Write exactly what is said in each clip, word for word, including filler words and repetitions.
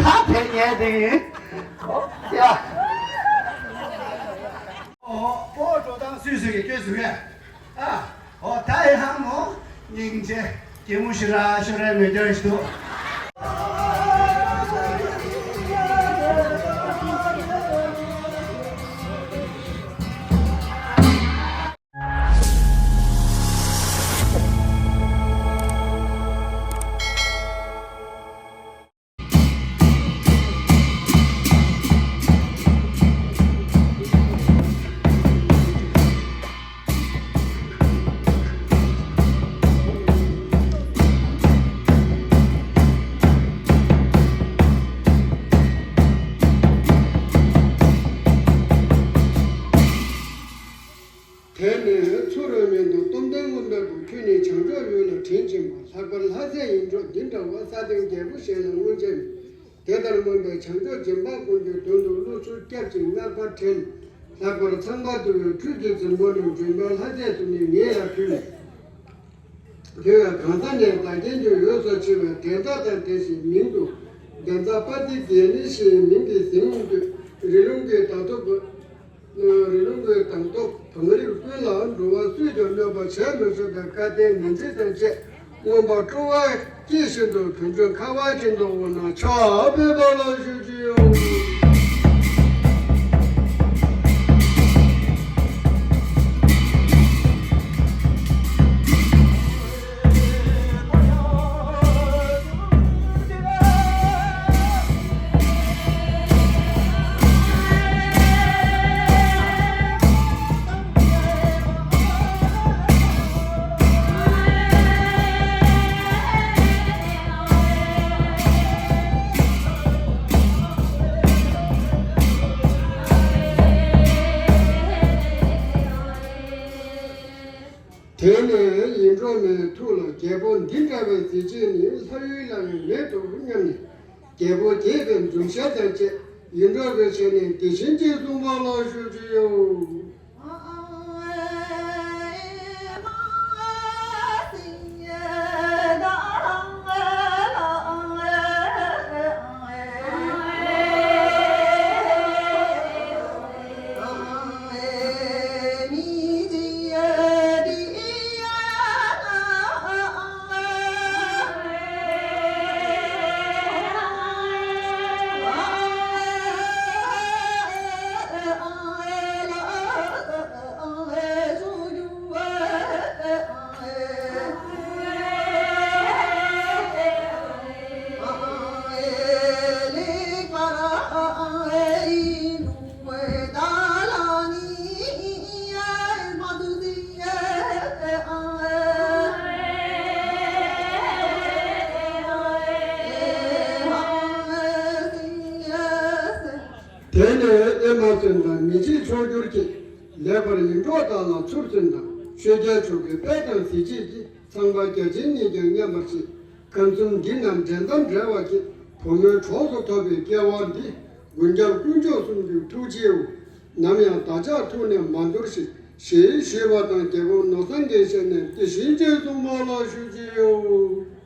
ད་དེ་ཉལ་དེ་ཡིན། ཨོ་ཡ། ཨོ་ཨོ་འགྲོ་སྟངས་སུས་སུས་ཀྱི་སྐྱོན་ཟུག་ཡ། ཨ་ཨོ་ད་ཡི་ཧང་མོ་སྙིང་རྗེ། གད་མོ་ཞེ་དྲག་ཤོར་ར་མེད་ཀྱང་ཞིག་འདུག་དེ་ནས་ཚུར་རོལ་མཉམ་དུ་སྟོབས་ལྡན་མངོན་པའི་བུ་ཁྱོད་ནི་བྱང་ཕྱོགས་ཡུལ་ལ་དྲིན་ཆེན་པོ། ལྷག་པར་ལྷ་རྫས་ཡིད་འཕྲོག་འདི་འདྲ་བ། ས་སྟེང་རྒྱལ་པོ་ཞིག་ལ་སྔོན་ཆད་མེད། དེ་ལྟར་མངོན་པའི་བྱང་ཕྱོགས་སྦྱིན་པ་ཀུན་གྱི་དོན་དུ་བློ་ཚུལ་སྐྱབས་ཀྱིས་བསྔགས་པ་དྲན། ལྷག་པར་ཚངས་པ་འདུ་བའི་ཁྲུས་ཀྱི་རྫིང་བུ་ནས་བྱོན་པའི་ལྷ་རྫས་སུ་ནི་ངེས་ལ་ཕུལ། དེ་བས་གང་ས་ནས་བདག་རྐྱེན་གྱི་འོས་སུ་ཆེ་བའི་འགྲན་ཟླ་དང་འབྲེལ་ཞིང་མིང་དུ་འགྲན་ཟླ་དཔལ་ལྡན་དགེ་ལེགས་ཞེས་མིང་གིས་ཟིན་ཡོང་དུས། རི་ལུང་གི་དྭངས་སྟོབས། རི་ལུང་གི་དྭངས་སྟོབས་བང་རིམ་ཀུན་ལ་འགྲོ་བ་སུས་ཀྱང་གནོད་པ་བྱེད་མི་ཚུགས་པའི་བཀའ་བསྟན་ནན་ཏན་དང་བཅས། མངོན་པར་སྤྲོ་བ་སྐྱེས་བཞིན་དུ་དུས་རྒྱུན་ཁ་བ་ཅན་དུ་འོ་ན་ཕྱག་འབུལ་བ་ལ་ཞུ་རྒྱུ་ཡོད། དེ་ནས་ཡིད་འཕྲོག་མའི་ཐུགས་ལ་རྒྱལ་པོ་འདི་འདྲ་བའི་གཟི་བརྗིད་ནི་ལྷ་ཡུལ་ལ་ཡང་མེད་དོ་སྙམ་ནས། རྒྱལ་པོ་དེ་བས་འཛུམ་ཞལ་དང་བཅས་ཡིད་འཕྲོག་གི་ཞལ་ནས་འདི་བཞིན་གྱིས་གསུངས་པ་ལ་ཞུ་རྒྱུ་ཡོད། དེ་ནས་ཨེ་མ་ཚུན་དང་མི་འཇིགས་མཆོག་གྱུར་གྱིས། ལེགས་པར་ཡིད་འཕྲོག་བདག་ལ་ཚུར་གསོན་དང་། ཆོས་རྒྱལ་མཆོག་གི་དཔལ་དང་གཟི་བརྗིད་ཀྱིས། ཚངས་པ་བརྒྱ་བྱིན་གཉིས་ཀྱང་མཉམ་པར་བརྗིད། ཁམས་གསུམ་འདི་རྣམས་འགྲན་ཟླ་བྲལ་བ་ཡི། བུ་མོའི་གྲོགས་སུ་ཐོབ་པའི་སྐལ་བ་འདི། མགོན་སྐྱབས་དཀོན་མཆོག་གསུམ་གྱི་ཐུགས་རྗེའོ། ནམ་ཡང་བདག་ཅག་ཐུགས་ནས་མ་འདོར་ཞིག། ཞེས་ཞུས་པ་དང་རྒྱལ་པོ་ནོར་བཟང་གི་ཞལ་ནས་འདི་བཞིན་གྱིས་གསུངས་པ་ལ་ཞུ་རྒྱུ་ཡོད།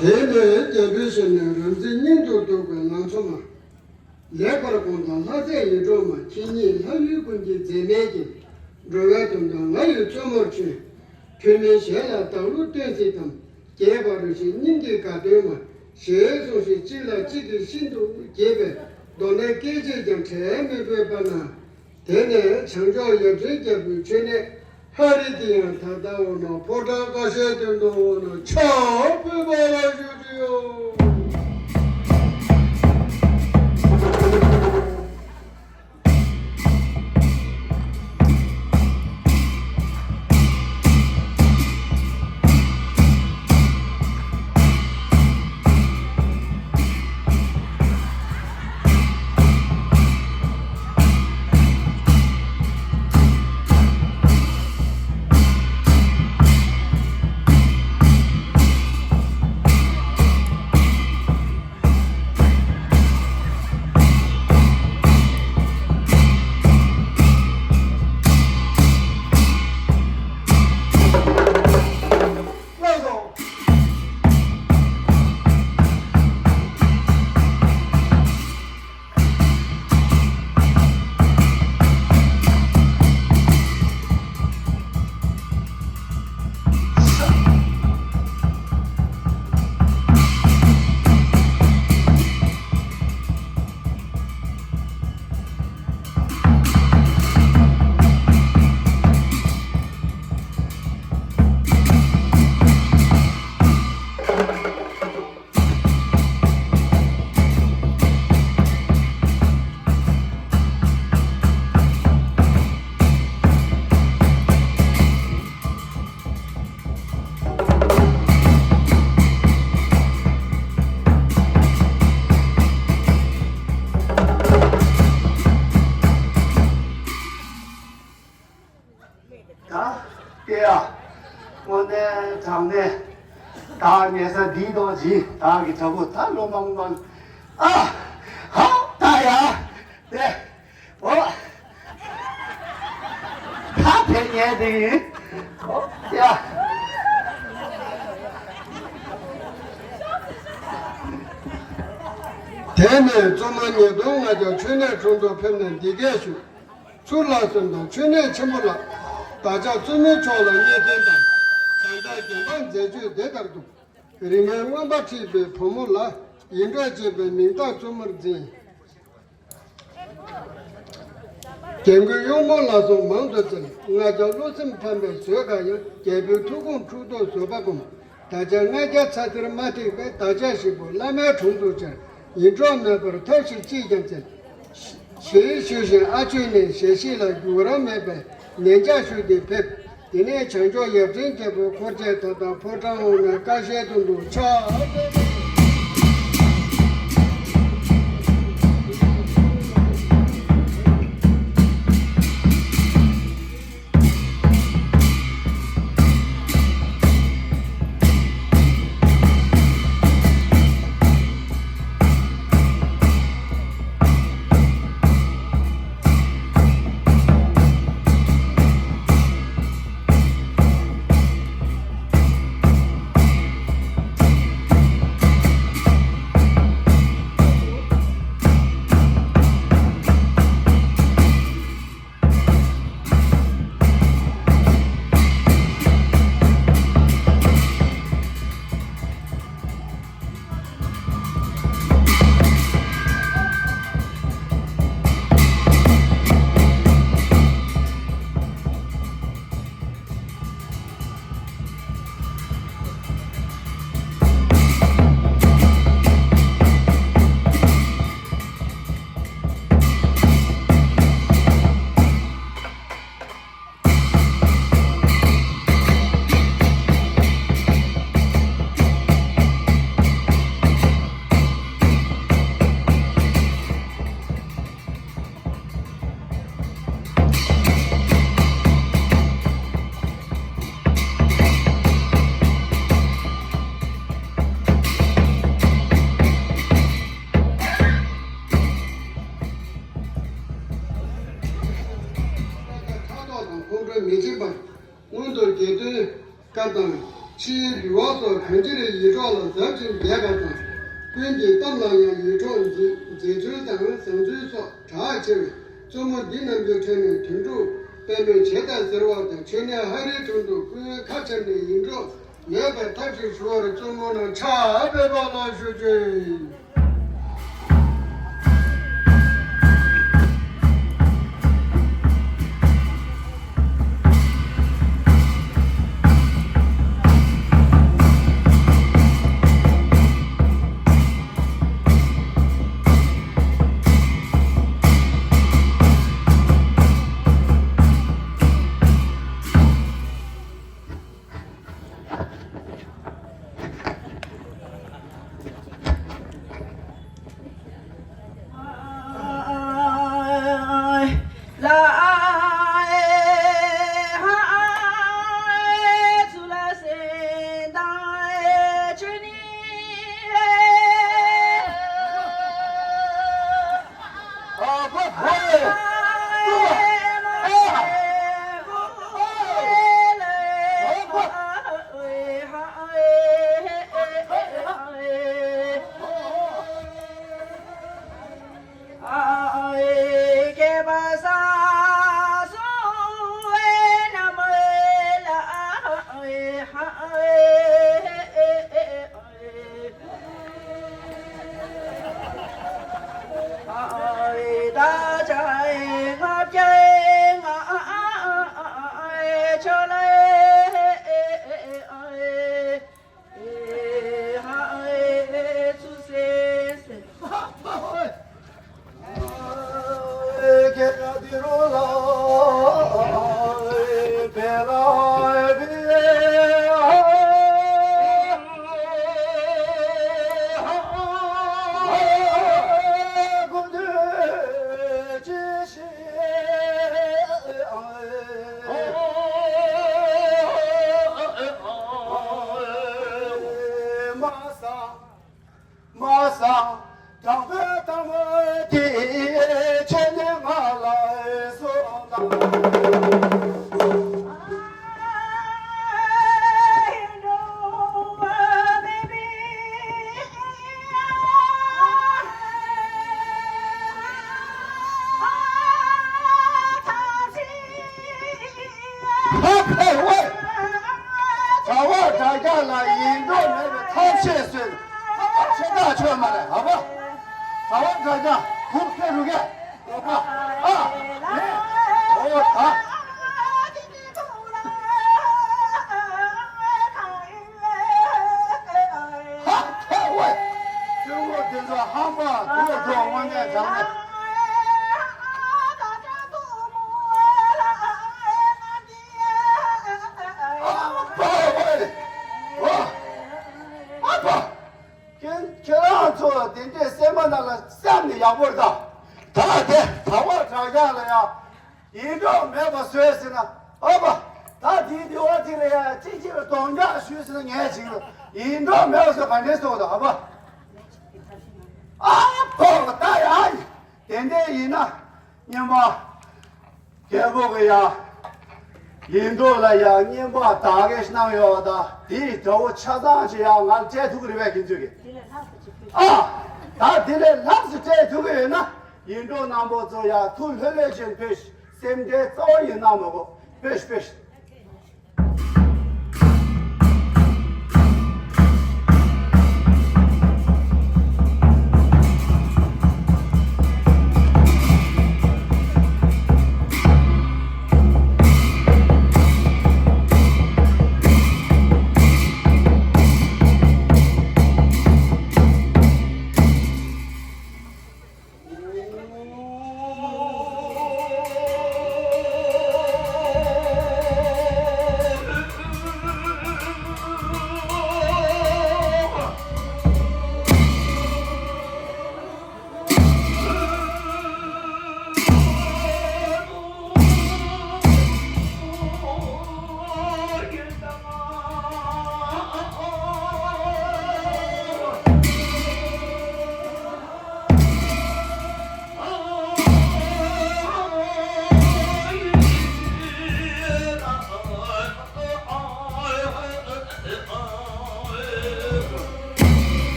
དེ་ནས་རྒྱལ་པོའི་ཞལ་ནས་རབ་མཛེས་སྙིང་དུ་སྡུག་པའི་ལང་ཚོ་མ། ལེགས་པར་དགོངས་དང་ལྷ་རྫས་ཡིད་འཕྲོག་མ། ཁྱེད་ཉིད་ལྷ་ཡུལ་ཀུན་གྱི་མཛེས་མའི་རྒྱན། འགྲོ་བའི་དོན་དུ་ང་ཡི་བཙུན་མོར་བྱོན། ཁྱོད་མིན་གཞན་ལ་བདག་བློ་གཏད་སྲིད་དམ། རྒྱས་པར་རོལ་ཞིང་སྙིང་གི་དགའ་སྟོན་མ། ཞེས་གསུངས་ཤིང་། གཅིག་ལ་གཅིག་གིས་ཤིན་ཏུ་དགྱེས་པའི་མདོར་ན་སྐད་ཅིག་ཀྱང་བྲལ་མི་ཕོད་པ་ན། དེ་ནས་བྱང་ཕྱོགས་ཡབ་ཆེན་རྒྱལ་པོའི་མཆོད་གནས་ཧ་རི་དེ་ཡང་ད་ལྟ་འོ་ན་ཕོ་བྲང་ཀ་ཤའི་སྟེང་དུ་འོ་ན་ཕྱག་ཕུལ་བ་ལ་ཞུ་རྒྱུ་ཡོད། ད་ལྟེ་ཡ། དངོས་གནས་དྲང་གནས། ད་ཉལ་ས་འདིའི་ཐོག་ཅིག་ད་གི་དྲ་བོ་ད་ལོ་མང་མང་། ཨ། ཧ། ད་ཡ། དེ། འོ། ད་དེ་ཉལ་དེ་ཡིན། འོ། ཡ། དེ་ནས་བཙུན་མོ་ཉིས་སྟོང་ལྔ་བརྒྱ་མཆོད་གནས་དྲུང་དུ་ཕེབས་ནས་འདི་སྐད་ཞུས། ཚུར་ལ་སོན་དང་མཆོད་གནས་ཆེན་པོ་ལ། བདག་ཅག་བཙུན་མོ་མཆོག་ལ་བརྙས་བསྟན་དང་། བྱང་ཐང་རྒྱལ་འབངས་མཛད་སྤྱོད་དེ་ལྟར་དུ། རིགས་ངན་མངོན་པར་ཁྲིད་པའི་བུ་མོ་ལ། ཡིད་འཕྲོག་བྱེད་པའི་མིང་བཏགས་བཙུན་མོར་འཛིན། རྒྱན་གོས་གཡོག་མོ་ལ་སོགས་མང་དུ་བསྩལ། ང་རྒྱལ་བློ་སེམས་ཕམ་པའི་བཟོད་དཀའ་ཡང་། རྒྱལ་པོའི་ཐུགས་དགོངས་འཁྲུལ་རྟོག་བཟོད་པ་སྒོམ། བདག་ཅག་ལྔ་བརྒྱ་ཚ་གཏེར་མ་ཐེག་པས། བདག་ཅག་བཞི་པོ་བླ་མའི་དྲུང་དུ་བཅར། ཡིད་འཕྲོག་མེད་པར་ཐབས་ཤེས་ཅིས་ཀྱང་བཙལ། ཞེས་ཞུས་ཤིང་ཨ་ཆོས་ནས་ཞལ་བཞེས་ལ་འགྱུར་བ་མེད་པའི་ནན་ལྕགས་ཞུས་ཏེ་ཕེབས། དེ་ནས་བྱང་ཕྱོགས་ཡབ་ཆེན་རྒྱལ་པོའི་འཁོར་བཅས་ད་ལྟ་ཕོ་བྲང་འོག་མའི་ཀ་ཤའི་སྟེང་དུ་ཕྱག་འཚལ་ལོ། ཕྲག་དོག་དང་ཁོང་ཁྲོ་མི་བྱེད་པར། སྔོན་དུ་དགེ་འདུན་བཀའ་དང་། ཕྱིའི་ལུས་དབང་སོགས་གང་ཅིར་ཡིད་འཕྲོག་ལ་ཟབ་ཅིང་རྒྱས་པ་དང་། ཀུན་གྱི་གཏམ་ལ་ཡང་ཡིད་འཕྲོག་མཛེས་མཛེས་ཚུལ་དང་བཟང་ཚུལ་སོགས་གྲགས་ཆེ་བས། བཙུན་མོ་འདི་རྣམས་ཀྱི་ཁྲོད་ནས་དོན་གྲུབ་དཔལ་མོས་བྱས་དང་ཟེར་བ་དང་། མཆོད་གནས་ཧ་རིའི་དྲུང་དུ་སྐུའི་ཁ་ཕྱེ་ནས་ཡིད་འཕྲོག་ཡོད་པའི་ཐབས་ཤེས་ཞུ་བར་བཙུན་མོ་རྣམས་ཕྱག་འབེབས་པ་ལ་ཞུ་ཅིག། མ་སང་དང་པོའི་དང་པོ་དེ་ཁྱེད་ནི་ང་ལ་གསུངས་དང་། ཧ་ཕེ་ཝེ། དྲ་བ་དྲ་རྒྱ་ལ་ཡིན་འགྲོ་མེད་པའི་ཐབས་ཤེས་བཟོས། ཧ་པ་ཆེ་ཐག་ཆོད་མ་རེད། ཧ་པ། དྲ་བ་དྲ་རྒྱ་གུག་ཕེ་རུ་གེ། ཨ། ཨོ་ད། ཧ་ཐ་ཝེ། ཚོན་མོ་དེ་ཚོ་ཧམ་པ་དུ་འགྲོ་དངོས་གནས་དྲང་གནས། ཨ་ཕ་ཝེ། ཨ་ཕ། ཁྱེད་ཁྱེད་རང་ཚོ་དེ་འདྲའི་སེམས་པ་ནང་ལ་བསམ་ནས་ཡག་པོ་རེད་ད། ད་དེ་དྲ་བ་དྲ་རྒྱ་ལ་ཡང་ཡིན་འགྲོ་མེད་པ་བཟོས་ཟིན་ན། ཨ་ཕ། ད་དེའི་དེ་བ་དེ་ལ་ཡང་ཅིག་ཅིག་ལ་གདོང་འཇགས་ཞུས་ཟིན་ན་ངས་ཅིག་ལ་ཡིན་འགྲོ་མེད་པ་བཟོས་ག་འདྲས་སོང་ད། ཨ་ཕ། ཨ་ཕ་ད་ཡང་དེ་འདྲས་ཡིན་ན་སྙམ་པ། རྒྱལ་པོ་གི་ཡང་། ཡིན་འགྲོ་ལ་ཡང་བསྙེན་པ་དག་གེ་གནང་ཡོད་པ་དང་དེའི་དགྲ་བོ་ཆ་ཚང་ཅིག་ཡང་ང་ལ་སྤྲད་ཐུབ་ཀྱི་རེད་པས་ཁྱེད་ཚོས་ཀྱི། ཨ། ད་དེ་ལས་ལྷག་ཙམ་སྤྲད་ཐུབ་ཀྱི་ཡོད་ན་ཡིན་འགྲོ་རྣམ་པ་ཚོ་ཡང་ཐུགས་ལྷོད་ལྷོད་ཅིག་ཕེབས་ཤིག་སེམས་ཁྲལ་རྩ་བ་ཡིན་གནང་མ་དགོས། ཕེབས་ཤིག་ཕེབས་ཤིག་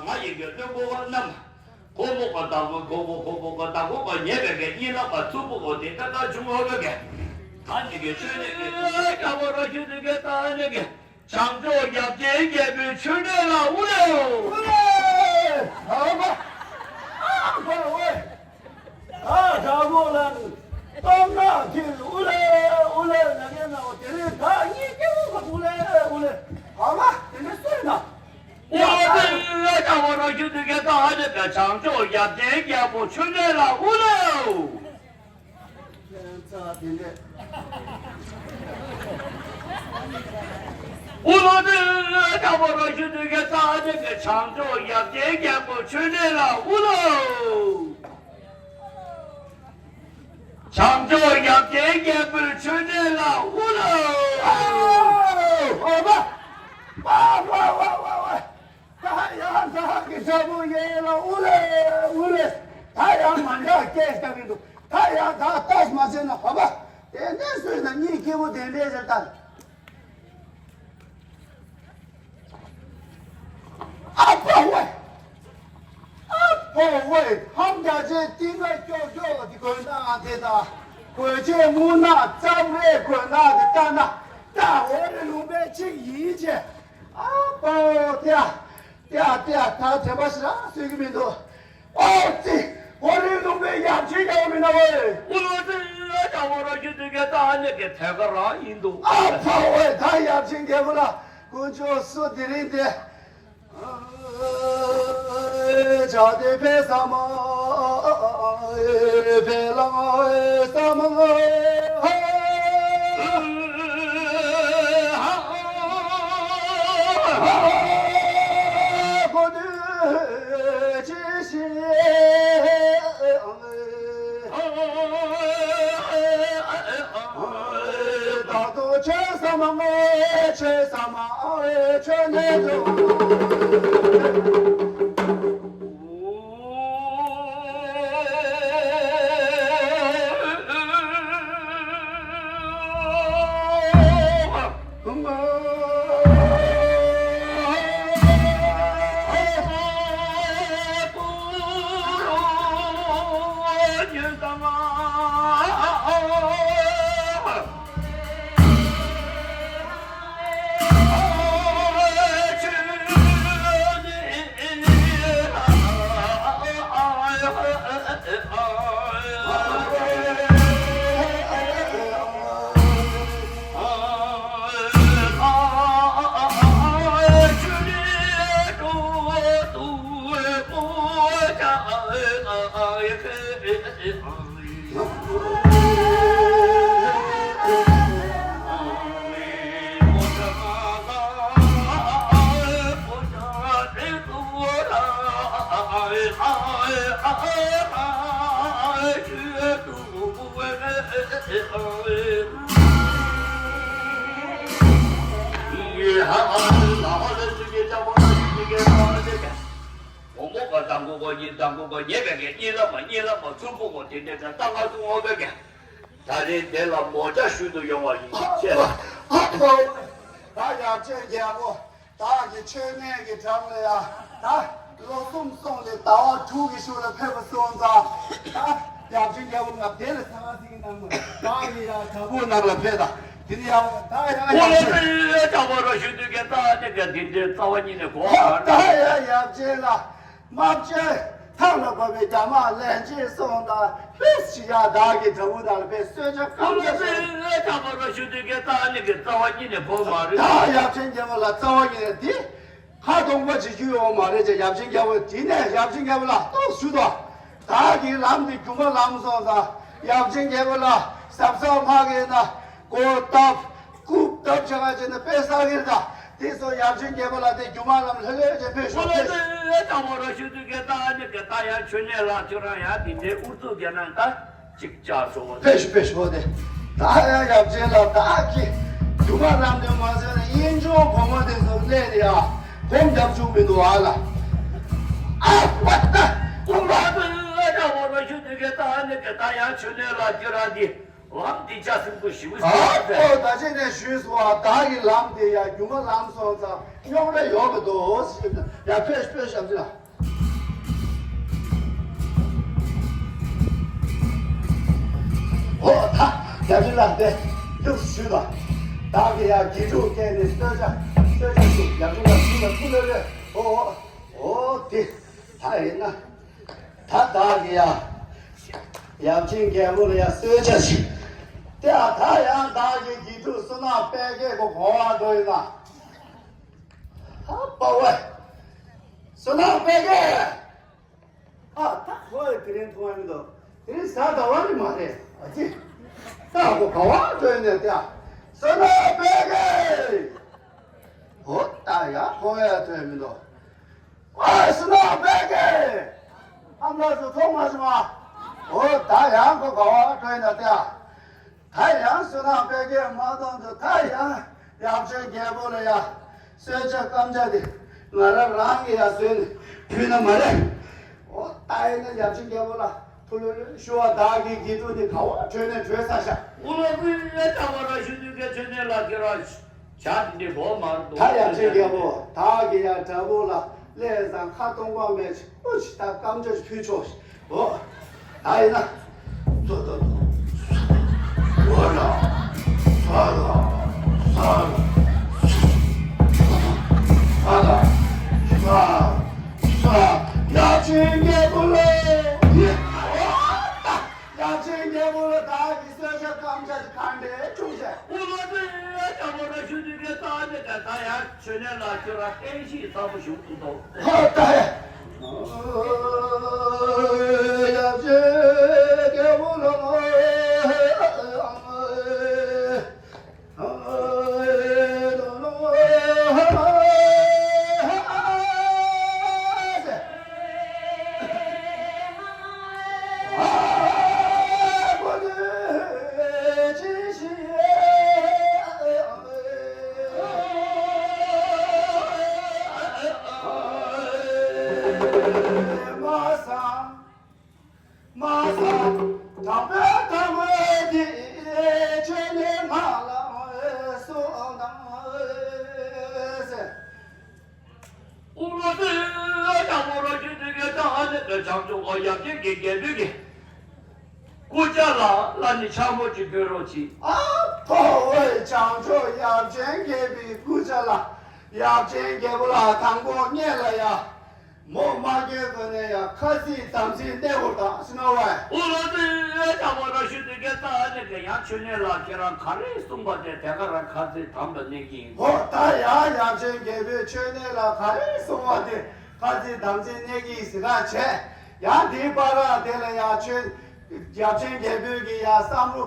ང་ཡི་གེ་བློན་པོ་བ་རྣམས། ཁོ་མོ་ག་དང་པོ་ཁོ་བོ་ཁོ་བོ་ག་དང་པོ་ག་ཉེ་བའི་གེ་གཉིས་ལ་ག་ཚུགས་པོ་གོ་དེ་ཀ་ཀ་བྱུང་བ་གེ། ད་ནི་གེ་ཆོས་ནི་གེ་ཀ་བོ་ར་ཞུ་དུ་གེ་ད་ནི་གེ་བྱང་ཕྱོགས་ཡབ་རྗེ་རྒྱལ་པོའི་མཆོད་གནས་ལ་དབུ་ལེའོ། དབུ་ལེ། ཨ་མ། ཨ་ཁ་བོ་ཨེ། ཨ་དགྲ་བོ་ལ་སྟོང་ནག་གི་དབུ་ལེ་དབུ་ལེ་ན་གེ་ན་འོ་དེ་རེ་ད་གཉིས་སྐྱེ་བོ་ག་དབུ་ལེ་དབུ་ལེ། ཨ་མ་དེ་ནི་སུ་ཡིན་ན། འོ་དེ་ལ་ལྟ་བ་རང་བཞིན་དུ་གེ་ད་ཨ་ནི་ག་བྱང་ཕྱོགས་ཡབ་རྗེ་རྒྱལ་པོ་མཆོད་གནས་ལ་དབུ་ལེའོ། ཨོ་ལོ་དེ་ལྟ་བ་རང་བཞིན་དུ་གེ་ད་ཨ་ནི་ག་བྱང་ཕྱོགས་ཡབ་རྗེ་རྒྱལ་པོ་མཆོད་གནས་ལ་དབུ་ལེའོ། བྱང་ཕྱོགས་ཡབ་རྗེ་རྒྱལ་པོའི་མཆོད་གནས་ལ་དབུ་ལེའོ། ཨ་བ། ཨ་བ་བ་བ་བ། ད་ཡང་ད་གི་ཞབས་པོ་ཡེ་ལ་དབུ་ལེ་དབུ་ལེ། ད་ཡང་མ་འདྲ་སྐད་ཞིག་གི་འདུག་ད་ཡང་ད་ལྟོས་མ་བྱས་ན་ཧ་བ། དེ་ནས་སུས་ན་གཉིས་སྐྱེ་བོ་དེ་འདྲས་ཟེར་ད། ཨ་ཕ་ཝེ། ཨ་ཕ་ཝེ། ཧམ་རྒྱ་ཆེ་ཏིང་ངེ་ཀྱོག་ཀྱོག་དེ་གོན་ན་དེ་ད། གོས་ཆེན་སྨུག་ནག་ཙབ་རེ་གོན་ན་དེ་ལྟ་ན། ད་འོ་རེ་ལུང་པའི་ཆིག་ཡིན་ཆེ། ཨ་ཕ་ཝེ་ཏེ། ཏེ་ཏེ་ད་དྲན་པ་ཞིག་རག་སོན་གི་མི་འདུག་ཨོ་ཙི། འོ་རེ་ལུང་པའི་ཡབ་ཆེན་རྒྱལ་པོ་མིན་ན་ཝེ། ཨུ་ལོ་ཙི་ལ་ཅག་པོ་ར་ཞུ་དུས་སྐད་ད་ནི་གི་ཐད་ཀ་རང་ཡིན་འདུག་ཨ་ཕ་ཝེ། ད་ཡབ་ཆེན་རྒྱལ་པོ་ལ་དཀོན་མཆོག་གསུམ་དེ་རིང་དེ། ཇ་དེ་ཕེ་ས་མ་ཕེ་ལང་ས་མ་ཧ། གོ་དུ་ཅི་ཤེས། ད་དུང་ཆོས་ས་མ་མེད། ཆོས་ས་མ་ཨ་ཆོས་ནས་འགྲོ། བུ་མོ་ག་དང་པོ་ག་གཉིས། དང་པོ་ག་ཉེ་བའི་གེ་གཉིས་ལ་མ་གཉིས་ལ་མ་ཚུར་པོ་གོ་དེ་འདྲའི་གྲ་རྟ་ང་ཚོ་ངོ་བའི་གེ། ད་རེས་དེ་ལ་མོ་ཅག་ཞུ་དུ་ཡོང་བ་ཡིན་ཆེ། ད་ཡབ་ཆེན་རྒྱལ་པོ་བདག་གི་མཆོད་གནས་ཀྱི་འགྲམ་ལ་ཡ་ད་ལོ་གསུམ་སོང་སྟེ་ཟླ་བ་དྲུག་གི་གཞུག་ལ་ཕེབས་པ་སོང་ཙང་། ད་ཡབ་ཆེན་རྒྱལ་པོ་ང་དེ་ལ་ཚ་བ་ཟིག་གི་ནང་ལ་བདག་གི་ཡ་བྲག་ཕུག་ནང་ལ་ཕེབས་ད། དེ་ནི་ཡ་ད་ཡ་ཡབ་ཆེན། ཨོ་ལོ་ཙི་ལ་ཅག་པོ་ར་ཞུ་དུས་སྐད་ད་ནི་ག་དེ་འདྲའི་རྩ་བ་ཉིད་ནས་གོ་ཨ། ད་ཡ་ཡབ་ཆེན་ལ། རྨ་བྱའི་ཐག་ལ་བབས་པའི་རྒྱ་མ་ལན་ཅིག་སོང་དང་ལྷོད་ཅིག་ཡ་བདག་གི་བྲག་ཕུག་ནང་ལ་ཕེབས་གསོལ་ཇ་སྐམ་ཇ་ཟོས། ལ་ཅག་པོ་ར་ཞུ་དུས་སྐད་ད་ནི་གི་རྩ་བ་ཉིད་ནས་གོ་མ་རེད། ད་ཡབ་ཆེན་རྒྱལ་པོ་ལ་རྩ་བ་ཉིད་ནས་འདི་ཁ་སྟོང་པ་ཅིག་རྒྱུ་ཡོང་མ་རེད་ཅེས་ཡབ་ཆེན་རྒྱལ་པོ་དེ་ནས་ཡབ་ཆེན་རྒྱལ་པོ་ལ་རྟོགས་ཞུ་དོ། བདག་གི་ལམ་འདི་རྒྱུ་མ་ལམ་སོང་ཙང་ཡབ་ཆེན་རྒྱལ་པོ་ལ་ཟབ་ཟབ་མ་གི་ན་གོ་བཏབ། རྐུབ་བཏབ་བྱ་བ་བྱས་ན་དཔེ་བསགས་ཀྱི་རེད་ད། དེ་ཚོ་ཡབ་ཆེན་རྒྱལ་པོ་ལ་དེ་རྒྱུ་མ་ལམ་ལྷོད་ལྷོད་ཅེས་ཕེབས་ཤོག་ཕེབས། ལ་ཅག་པོ་ར་ཞུ་དུས་སྐད་ད་ནི་གི་ད་ཡ་ཆོས་ནས་ལ་ཁྱོད་རང་ཡ་དེ་འདྲའི་ཨུ་ཚུགས་རྒྱག་ན་ད་ཅིག་ཅག་ཤོག་བ། ཕེབས་ཤོག་ཕེབས་ཤོག་དེ། ད་ཡ་ཡབ་ཆེན་ལ་བདག་གི་རྒྱུ་མ་ལམ་དེ་མ་བཟོས་ན་དབྱིན་ཇོ་བུ་མོ་དེ་ཚོ་གནས་དེ་ཡ་ ཁོང་རྒྱབ་བཅུག་མི་འདུག་ཨ་ལ། ཨ་བ་ད། ཁོང་ལ་ཨ་ད་ཨ་ད་འོ་ན་ཞུ་དུས་ཀྱི་ད་ཨ་ནི་ཀྱི་ད་ཡང་ཆུ་ནས་ལ་ཁྱོད་རང་འདི་ལམ་འདི་ཅག་སིམ་པོ་ཞིག་ཨ་ཨོ་ད་ཅི་ནས་ཞུས་སོ་ཨ། ད་གི་ལམ་དེ་ཡ་རྒྱུ་མ་ལམ་སོང་ཙང་རྙོག་དྲ་ཡོད་མི་འདུག་ཟེར་ན་ཡ་ཕེབས་ཕེབས་ཞབས་ཕྱི་ལ། ཨོ་ད་རྒྱ་མི་ལ་དེ་ཡུག་ཞུས་ལ། བདག་གི་ཡ་དགེ་ཕྲུག་སྐད་ནས་གསོལ་ཇ་གསོལ་ཇ་ཞུ་རྒྱ་མི་ལ་ཞུས་ལ་ཐུགས་ལོས་ལོས། ཨོ་ཨོ་ཨོ་དེ་ད་ཡིན་ན་ད་བདག་གི་ཡ་ཡབ་ཆེན་རྒྱལ་པོ་ལ་ཡ་གསོལ་ཇ་ཞུ། དེ་ཨ་ད་ཡང་བདག་གི་དགེ་ཕྲུག་བསོད་ནམས་དཔལ་རྒྱལ་གོ་གོ་བ་འགྲོ་ཡིན་ན། ཨ་པ་ཝེ། བསོད་ནམས་དཔལ་རྒྱལ། ཨ་ད་ཁོ་ཡི་དེ་རིང་མཐོང་ཡ་མི་འདུག་དེ་རིང་གཟའ་ཟླ་བ་རེད་མ་རེད་ཨ་ཙི། ད་ཁོ་ག་བ་འགྲོ་ཡིན་ནས་ད་བསོད་ནམས་དཔལ་རྒྱལ། ཨོ་ད་ཡ་ཁོ་ཡ་འགྲོ་ཡ་མི་འདུག་ཨ་བསོད་ནམས་དཔལ་རྒྱལ། ཨ་མ་ལགས་སུ་ཐོག་མ་བྱུང་བ། ཨོ་ད་ཡང་ཁོ་ག་བ་འགྲོ་ཡིན་ན་ད། ད་ཡང་བསོད་ནམས་དཔལ་རྒྱལ་མ་གཏོང་དུ་ད་ཡང་ཡབ་ཆེན་རྒྱལ་པོ་ལ་ཡ་གསོལ་ཇ་སྐམ་ཇ་དེ་ང་རང་རང་གི་ཡ་བཟོས་ནས་ཕུལ་ན་མ་རེད། ཨོ་ད་ཡིན་ན་ཡབ་ཆེན་རྒྱལ་པོ་ལ་ཐུགས་ལོས་ལོས་ཞུ་བ། བདག་གི་དགེ་ཕྲུག་ནི་ག་བ་བྲོས་ནས་བྲོས་ཚར་ཤག་ཨོ་ལོ་ཀུན་ལས་ལྟ་བ་ར་ཞུ་དུས་ཀའི་ཆོས་ནས་ལ་ཁྱེད་རང་ཇ་འདི་འདྲའི་བོ་མར་འདུག་ད་ཡབ་ཆེན་རྒྱལ་པོ་བདག་གི་ཡ་དགྲ་བོ་ལ་ལས་བཟང་ཁ་སྟོང་པ་མེད་ཅིག་ཨོ་ཅི་ད་སྐམ་ཇ་ཞིག་ཕུལ་ཆོག་ཤིག་ཨོ། ད་ཡིན་ན། ཙོ་ཙོ་ཙོ། ཨོ་ལ། ས་ལ། ས་ལ། ས་ལ། ས། ས། ཡབ་ཆེན་རྒྱལ་པོ་ལ། ཡ། ཨོ་ད། ཡབ་ཆེན་རྒྱལ་པོ་ལ་བདག་གི་གསོལ་ཇ་སྐམ་ཇ་གང་འདྲས་བྱུང་ཞེས། ཨོ་ལ་ཏི་ཡ་ཅག་པོ་ལ་ཞུ་དུས་ཀའི་ད་ནི་ད་ད་ཡ། ཆོས་ནས་ལ་ཁྱོད་རང་བསྟན་བཤིག་ཚ་པོ་ཞུགས་འདུག་ཧོ་ད་ཡ། ཡབ་ཆེན་རྒྱལ་པོ་ལ། མ་སང་མ་སང་དམ་པའི་དམ་པའི་དེ་ཆོས་ནས་ང་ལ་གསུངས་དང་ཟེར། དབུ་མ་ཏི་ཡ་ཡ་མོ་ར་ཞུ་དུས་ཀའི་ད་ཨ་ནི་ཀ་བྱང་ཆུབ་འོ་ཡབ་ཆེན་གྱི་རྒྱལ་པོའི་གི་སྐུ་ཕྱྭ་ལ་ལ་ནི་ཕྱག་མོ་ཅིག་འབུལ་རོགས་གྱིས། ཨ་ཕོ་བོའི་བྱང་ཆུབ་ཡབ་ཆེན་རྒྱལ་པོའི་སྐུ་ཕྱྭ་ལ་ཡབ་ཆེན་རྒྱལ་པོ་ལ་དང་པོ་སྔོན་ལ་ཡ། མོ་མ་སྐྱེས་གོང་ནས་ཡང་ཁ་ཚིག་དམ་ཚིག་གནས་སྐོར་དང་སི་ནོ་བས། ཨོ་ལོ་ཏི་ཡ་ཅག་པོ་ར་ཞུ་དུས་ཀའི་ད་ཨ་ནི་ཀ་ཡང་ཆོས་ནས་ལ་ཁྱེད་རང་ག་རེ་གསུངས་པ་དེ་དེ་ག་རང་ཁ་ཚིག་དམ་ལ་གནས་ཀྱི་ཡིན། ཧོ་ད་ཡ་ཡབ་ཆེན་རྒྱལ་པོས་ཆོས་ནས་ལ་ག་རེ་གསུངས་པ་དེ་ཁ་ཚིག་དམ་ཚིག་གནས་ཀྱི་ཡིན་ཟེར་ག་བྱས། ཡང་དེའི་བར་དེ་ལ་ཡང་ཆོས་ཡབ་ཆེན་རྒྱལ་པོས་ཀྱི་ཡང་བསམ་བློ།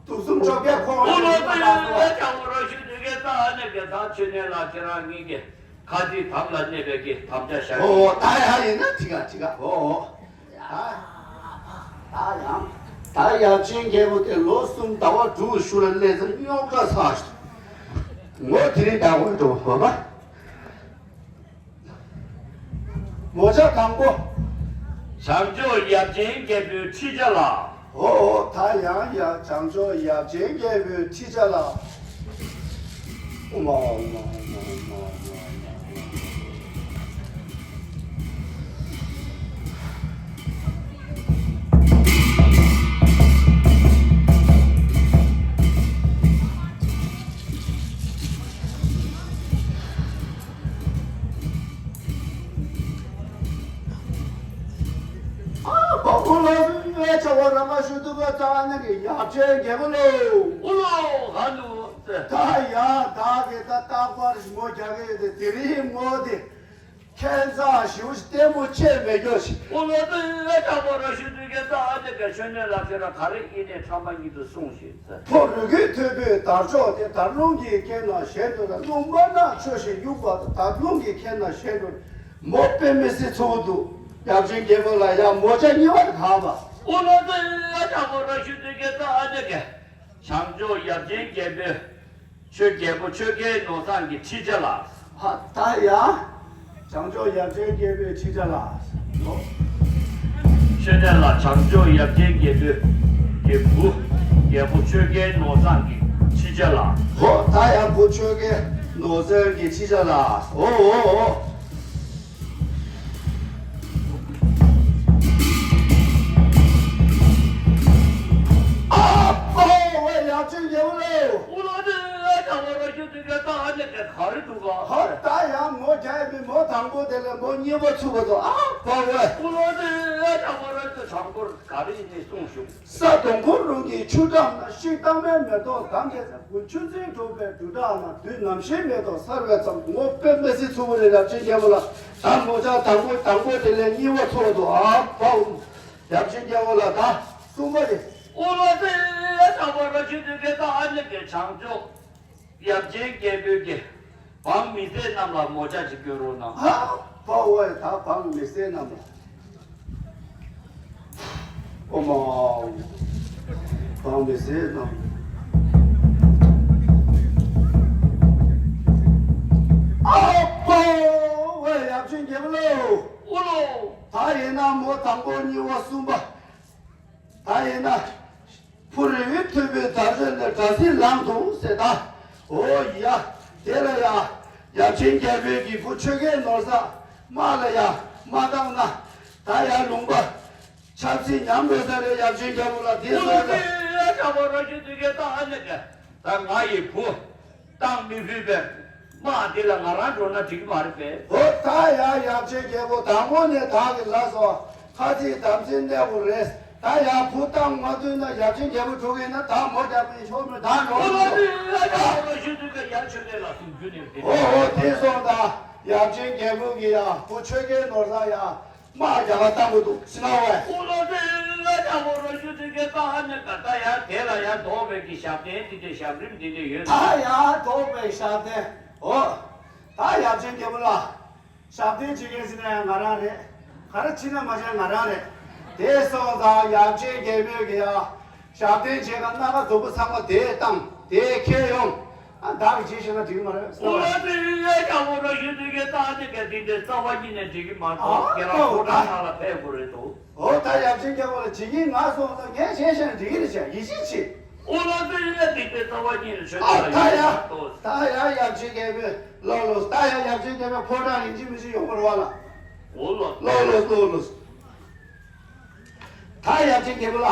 དུག་གསུམ་བཅོ་བརྒྱད་ཁོང་ཨོ་ལོ་ཏི་ཡ་ཅག་པོ་ར་ཞུ་དུས་ཀའི་ད་ཨ་ནི་ཀ་ད་ཆོས་ནས་ལ་ཁྱེད་རང་གཉིས་ཀྱི་ཁ་ཚིག་དམ་ལ་གནས་པའི་གི་དམ་བཅའ་བཞག་ཨོ་ད་ཡ་ཡིན་ན་ཁྲི་ཀ་ཁྲི་ཀ་ཨོ་ཨོ། ད་ད་ཡང་ད་ཡབ་ཆེན་རྒྱལ་པོ་དེ་ལོ་གསུམ་ཟླ་བ་དྲུག་ཤུལ་ལ་སླེབས་ཚར་རྙོག་དྲ་ཚ་ཞིག་ངོ་དེ་རིང་ད་འོས་འགྲོ་ཧོ་མ། མོ་ཅག་དང་པོ། བྱང་ཕྱོགས་ཡབ་ཆེན་རྒྱལ་པོའི་ཁྲི་བྱ་ལ། ཨོ་ཨོ་ད་ཡང་ཡ་བྱང་ཕྱོགས་ཡབ་ཆེན་རྒྱལ་པོའི་ཁྲི་བྱ་ལ། ཨོ་མ་ཨོ་མ་ཨོ་མ་ཨོ་མ་ཨོ་མ། ཨ་བ་ཨུ་ལ་ཨུ་ལ་ཆ་བ་ར་མ་ཤུ་ཏུ་བ་ཙ་ན་གི་ཡབ་ཆེན་རྒྱལ་པོ་ལོ། ཨུ་ལོ་ཧ་ནུ་ཙེ། ད་ཡ་ད་གི་ད་རྟག་པར་ངོ་རྒྱག་གི་ཡོད་དེ་དེ་རིང་ངོ་དེ། ཁྱད་མཚར་ཞིག་ལྟད་མོ་ཆེ་མེད་རྒྱུ་ཞིག་ཨོ་ལོ་ཏི་ཡ་ཅག་པོ་ར་ཤུ་ཏུ་གེ་ད་ཨ་ཏི་ག་ཆོས་ནས་ལ་ཁྱེད་ར་ག་རེ་ཡིན་ནས་ཁྲམ་པ་ཉིད་དུ་སོང་ཞིག་ཟེར། ཕོ་རུ་གི་ཐོད་པའི་དར་ལྕོག་དེ་དར་ལུང་གི་ཁྱེད་ན་ཞེན་དུ་ལ་ལུང་མ་ན་ཆོས་ཤིག་ཡུག་པ་དང་དར་ལུང་གི་ཁྱེད་ན་ཞེན་དུ་མོ་དཔེ་མི་སྲིད་ཚོགས་འདུག་ཡབ་ཆེན་རྒྱལ་པོ་ལ་ཡ་མོ་ཅག་གཉིས་པར་གང་བ། ཨོ་ལོ་ཏི་ཡ་ཅག་པོ་ར་ཤུ་ཏུ་གེ་ད་ཨ་ཏི་ག་བྱང་ཕྱོགས་ཡབ་ཆེན་རྒྱལ་པོས། ཆོས་རྒྱལ་པོ་ཆོས་རྒྱལ་ནོར་བཟང་གི་ཁྲི་ཆ་ལ། ཧ། ད་ཡ། བྱང་ཕྱོགས་ཡབ་ཆེན་རྒྱལ་པོའི་ཁྲི་ཆ་ལ། ལོ། མཆོད་རྟེན་ལ་བྱང་ཕྱོགས་ཡབ་ཆེན་རྒྱལ་པོའི་གི་བུ། རྒྱལ་པོ་ཆོས་རྒྱལ་ནོར་བཟང་གི་ཁྲི་ཆ་ལ། ཧོ། ད་ཡ་བུ་ཆོས་རྒྱལ་ནོར་བཟང་གི་ཁྲི་ཆ་ལ། ཨོ་ཨོ་ཨོ། ཨ་ཕ་ཝེ། ཡབ་ཆེན་རྒྱལ་པོ་ལོ། ཨུ་ལ་དེ་ཨ་ཅག་བ་ར་ཞུ་དུས་ཀ་ད་ཨ་ནེ་ག་ག་རེ་འདུག་ག་ཧ། ད་ཡང་མོ་རྒྱ་ཡི་མོ་དང་པོ་དེ་ལས་མོ་གཉིས་པ་ཚུགས་པ་དང་ཨ་ཕ་ཝེ། ཨུ་ལ་དེ་ཨ་ཅག་བ་ར་ཞུ་དང་པོར་ག་རེ་ཡིན་ནས་གསུངས་ཞུ། ས་དོང་ཁོ་རང་གི་ཆུ་འགྲམ་ན་ཤིང་སྟག་མའི་མེ་ཏོག་གང་གས་ས་ཀུན། ཆུ་འཛིན་གྲུབ་པའི་འབྲུག་སྒྲ་ན་དུས་ནམ་ཞིག་མེ་ཏོག་གསར་བའི་མཚམས། ངོ་དཔེ་མི་སྲིད་ཚུགས་པ་རེད། རབ་ཆེན་རྒྱལ་པོ་ལ་ད་མོ་ཅག་དང་པོ་དང་པོ་དེ་ལས་གཉིས་པ་ཚུགས་འདུག་ཨ་ཕའུ། རབ་ཆེན་རྒྱལ་པོ་ལ་ད་གསུམ་པ་རེད། ཨོ་ལ་དེ་ཨ་ཅག་བ་ར་ཞུ་དུས་ཀ་ད་ཨ་ནེ་ག་བྱང་ཕྱོགས་ཡབ་ཆེན་རྒྱལ་པོའི་གི་འབངས་མི་སེར་རྣམས་ལ་མོ་ཅག་ཅིག་སྐྱོན་རོགས་གནང་། ཧ། ཕའུ་ཝེ། ད་འབངས་མི་སེར་རྣམས་ལ། ཨོ་མ། འབངས་མི་སེར་རྣམས། ཨ་ཕའུ་ཝེ། ཡབ་ཆེན་རྒྱལ་པོ་ལོ། ཨོ་ལོ། ད་ཡིན་ན་མོ་དང་པོ་གཉིས་པ་གསུམ་པ། ད་ཡིན་ན། ཕུ་རི་བོའི་ཐོད་པའི་དར་ཚོན་ལས་སྒྲ་སྲིད་ལངས་འདུག་ཟེར་ད། ཨོ་ཡ། དེ་ལ་ཡ། ཡབ་ཆེན་རྒྱལ་པོའི་གི་བུ་ཆོས་རྒྱལ་ནོར་བཟང་དམག་ལ་ཡ་མ་བཏང་ན། ད་ཡ་ལུང་པ་ཆབ་སྲིད་ཉམས་དགོས་ས་རེད། ཡབ་ཆེན་རྒྱལ་པོ་ལ་དེ་ཨོ་ལ་སོང་ཙང་། དེ་ཡ་ཆ་བ་ར་ཞུ་དུས་ཀ་ད་ཨ་ནེ་ག་ད་ང་ཡི་བུ། བཏང་མི་ཕོད་པས། དམག་འདི་ལ་ང་རང་འགྲོ་ན་འགྲིག་གི་མ་རེད་པས། ཨོ་ད་ཡ་ཡབ་ཆེན་རྒྱལ་པོ། དང་པོ་ནས་བདག་གི་ལ་སོགས་ཁ་ཚིག་དམ་ཚིག་གནས་པོ་རེད། ད་ཡ་བུ་བཏང་མ་ཐུབ་ན་ཡབ་ཆེན་རྒྱལ་པོ་འགྲོ་གི་ན་ད་མོ་རྒྱག་པའི་ཤོག་མོ་ད་འགྲོ་ཨོ་ལ་འགྲོ། དེ་ཡ་ཆ་བ་ར་ཞུ་དུས་ཀ་ཡ་ཆོས་རྒྱལ་ལ་གསུང་རྒྱུ་ནས་དེ། ཨོ་ཨོ་དེ་སོང་ད། ཡབ་ཆེན་རྒྱལ་པོ་གི་ཡ་བུ་ཆོས་རྒྱལ་ནོར་བཟང་ཡ། དམག་རྒྱག་པ་བཏང་དགོས་འདུག་ཟེར་ན་བས། ཨོ་ལོ་དེ་ལ་ཡ་བོ་རོ་ཞུ་དུས་ཀ་ད་ཨ་ནེ་ག་ད་ཡ་དེ་ལ་ཡ་ལྡོག་པའི་གི་ཞབས་བརྟན་འདི་འདྲའི་ཞབས་རིམ་འདི་འདྲའི་ཡོད། ད་ཡ་ལྡོག་པའི་ཞབས་བརྟན། ཨོ། ད་ཡབ་ཆེན་རྒྱལ་པོ་ལ། ཞབས་བརྟན་བྱེད་མཁན་ཟེར་ན་ཡང་ང་རང་རེད། ག་རེ་བྱེད་ན་མ་བྱས་ང་རང་རེད། དེ་སོང་ཙང་ཡབ་ཆེན་རྒྱལ་པོས་གི་ཡ། ཞབས་བརྟན་བྱེད་ག་སྣ་ཁ་རྫོགས་པོ་ཚང་མ་དེ་བཏང་དེ་ཁྱེར་ཡོང་། ཨ་བདག་གི་རྗེས་ཤོད་ན་འགྲིག་གི་མ་རེད་ཟེར་བ། ཨོ་ལ་དེ་ཡ་ཡ་བོ་རོ་ཞུ་དུས་ཀ་ད་ཨ་ནེ་ག་འདི་འདྲའི་རྩ་བ་ཉིད་ནས་འགྲིག་གི་མ་གཏོགས། ཨ་ཁྱེད་རང་ཕོ་བྲང་ནང་ལ་ཕེབས་དགོས་རེད་དོ། ཨོ་ད་ཡབ་ཆེན་རྒྱལ་པོ་ལ་ཇི་སྙེད་ང་སོང་ཙང་ངས་བྱས་བྱས་ན་འགྲིག་གི་རེད་བྱས་ཡིད་ཆེས་བྱེད། ཨོ་ལ་དེ་ཡ་འདི་འདྲའི་རྩ་བ་ཉིད་ནས་ཆོས་ཨ་ད་ཡ་ད་ཡ་ཡབ་ཆེན་རྒྱལ་པོས་ལོ་ལོ་ད་ཡ་ཡབ་ཆེན་རྒྱལ་པོས་ཕོ་བྲང་ཡིན་གཅིག་མིན་གཅིག་ཡོང་བར་བ་ལ། ཨོ་ལ་ལོ་ལོ་ལོ་ལོ། ད་ཡབ་ཆེན་རྒྱལ་པོ་ལ།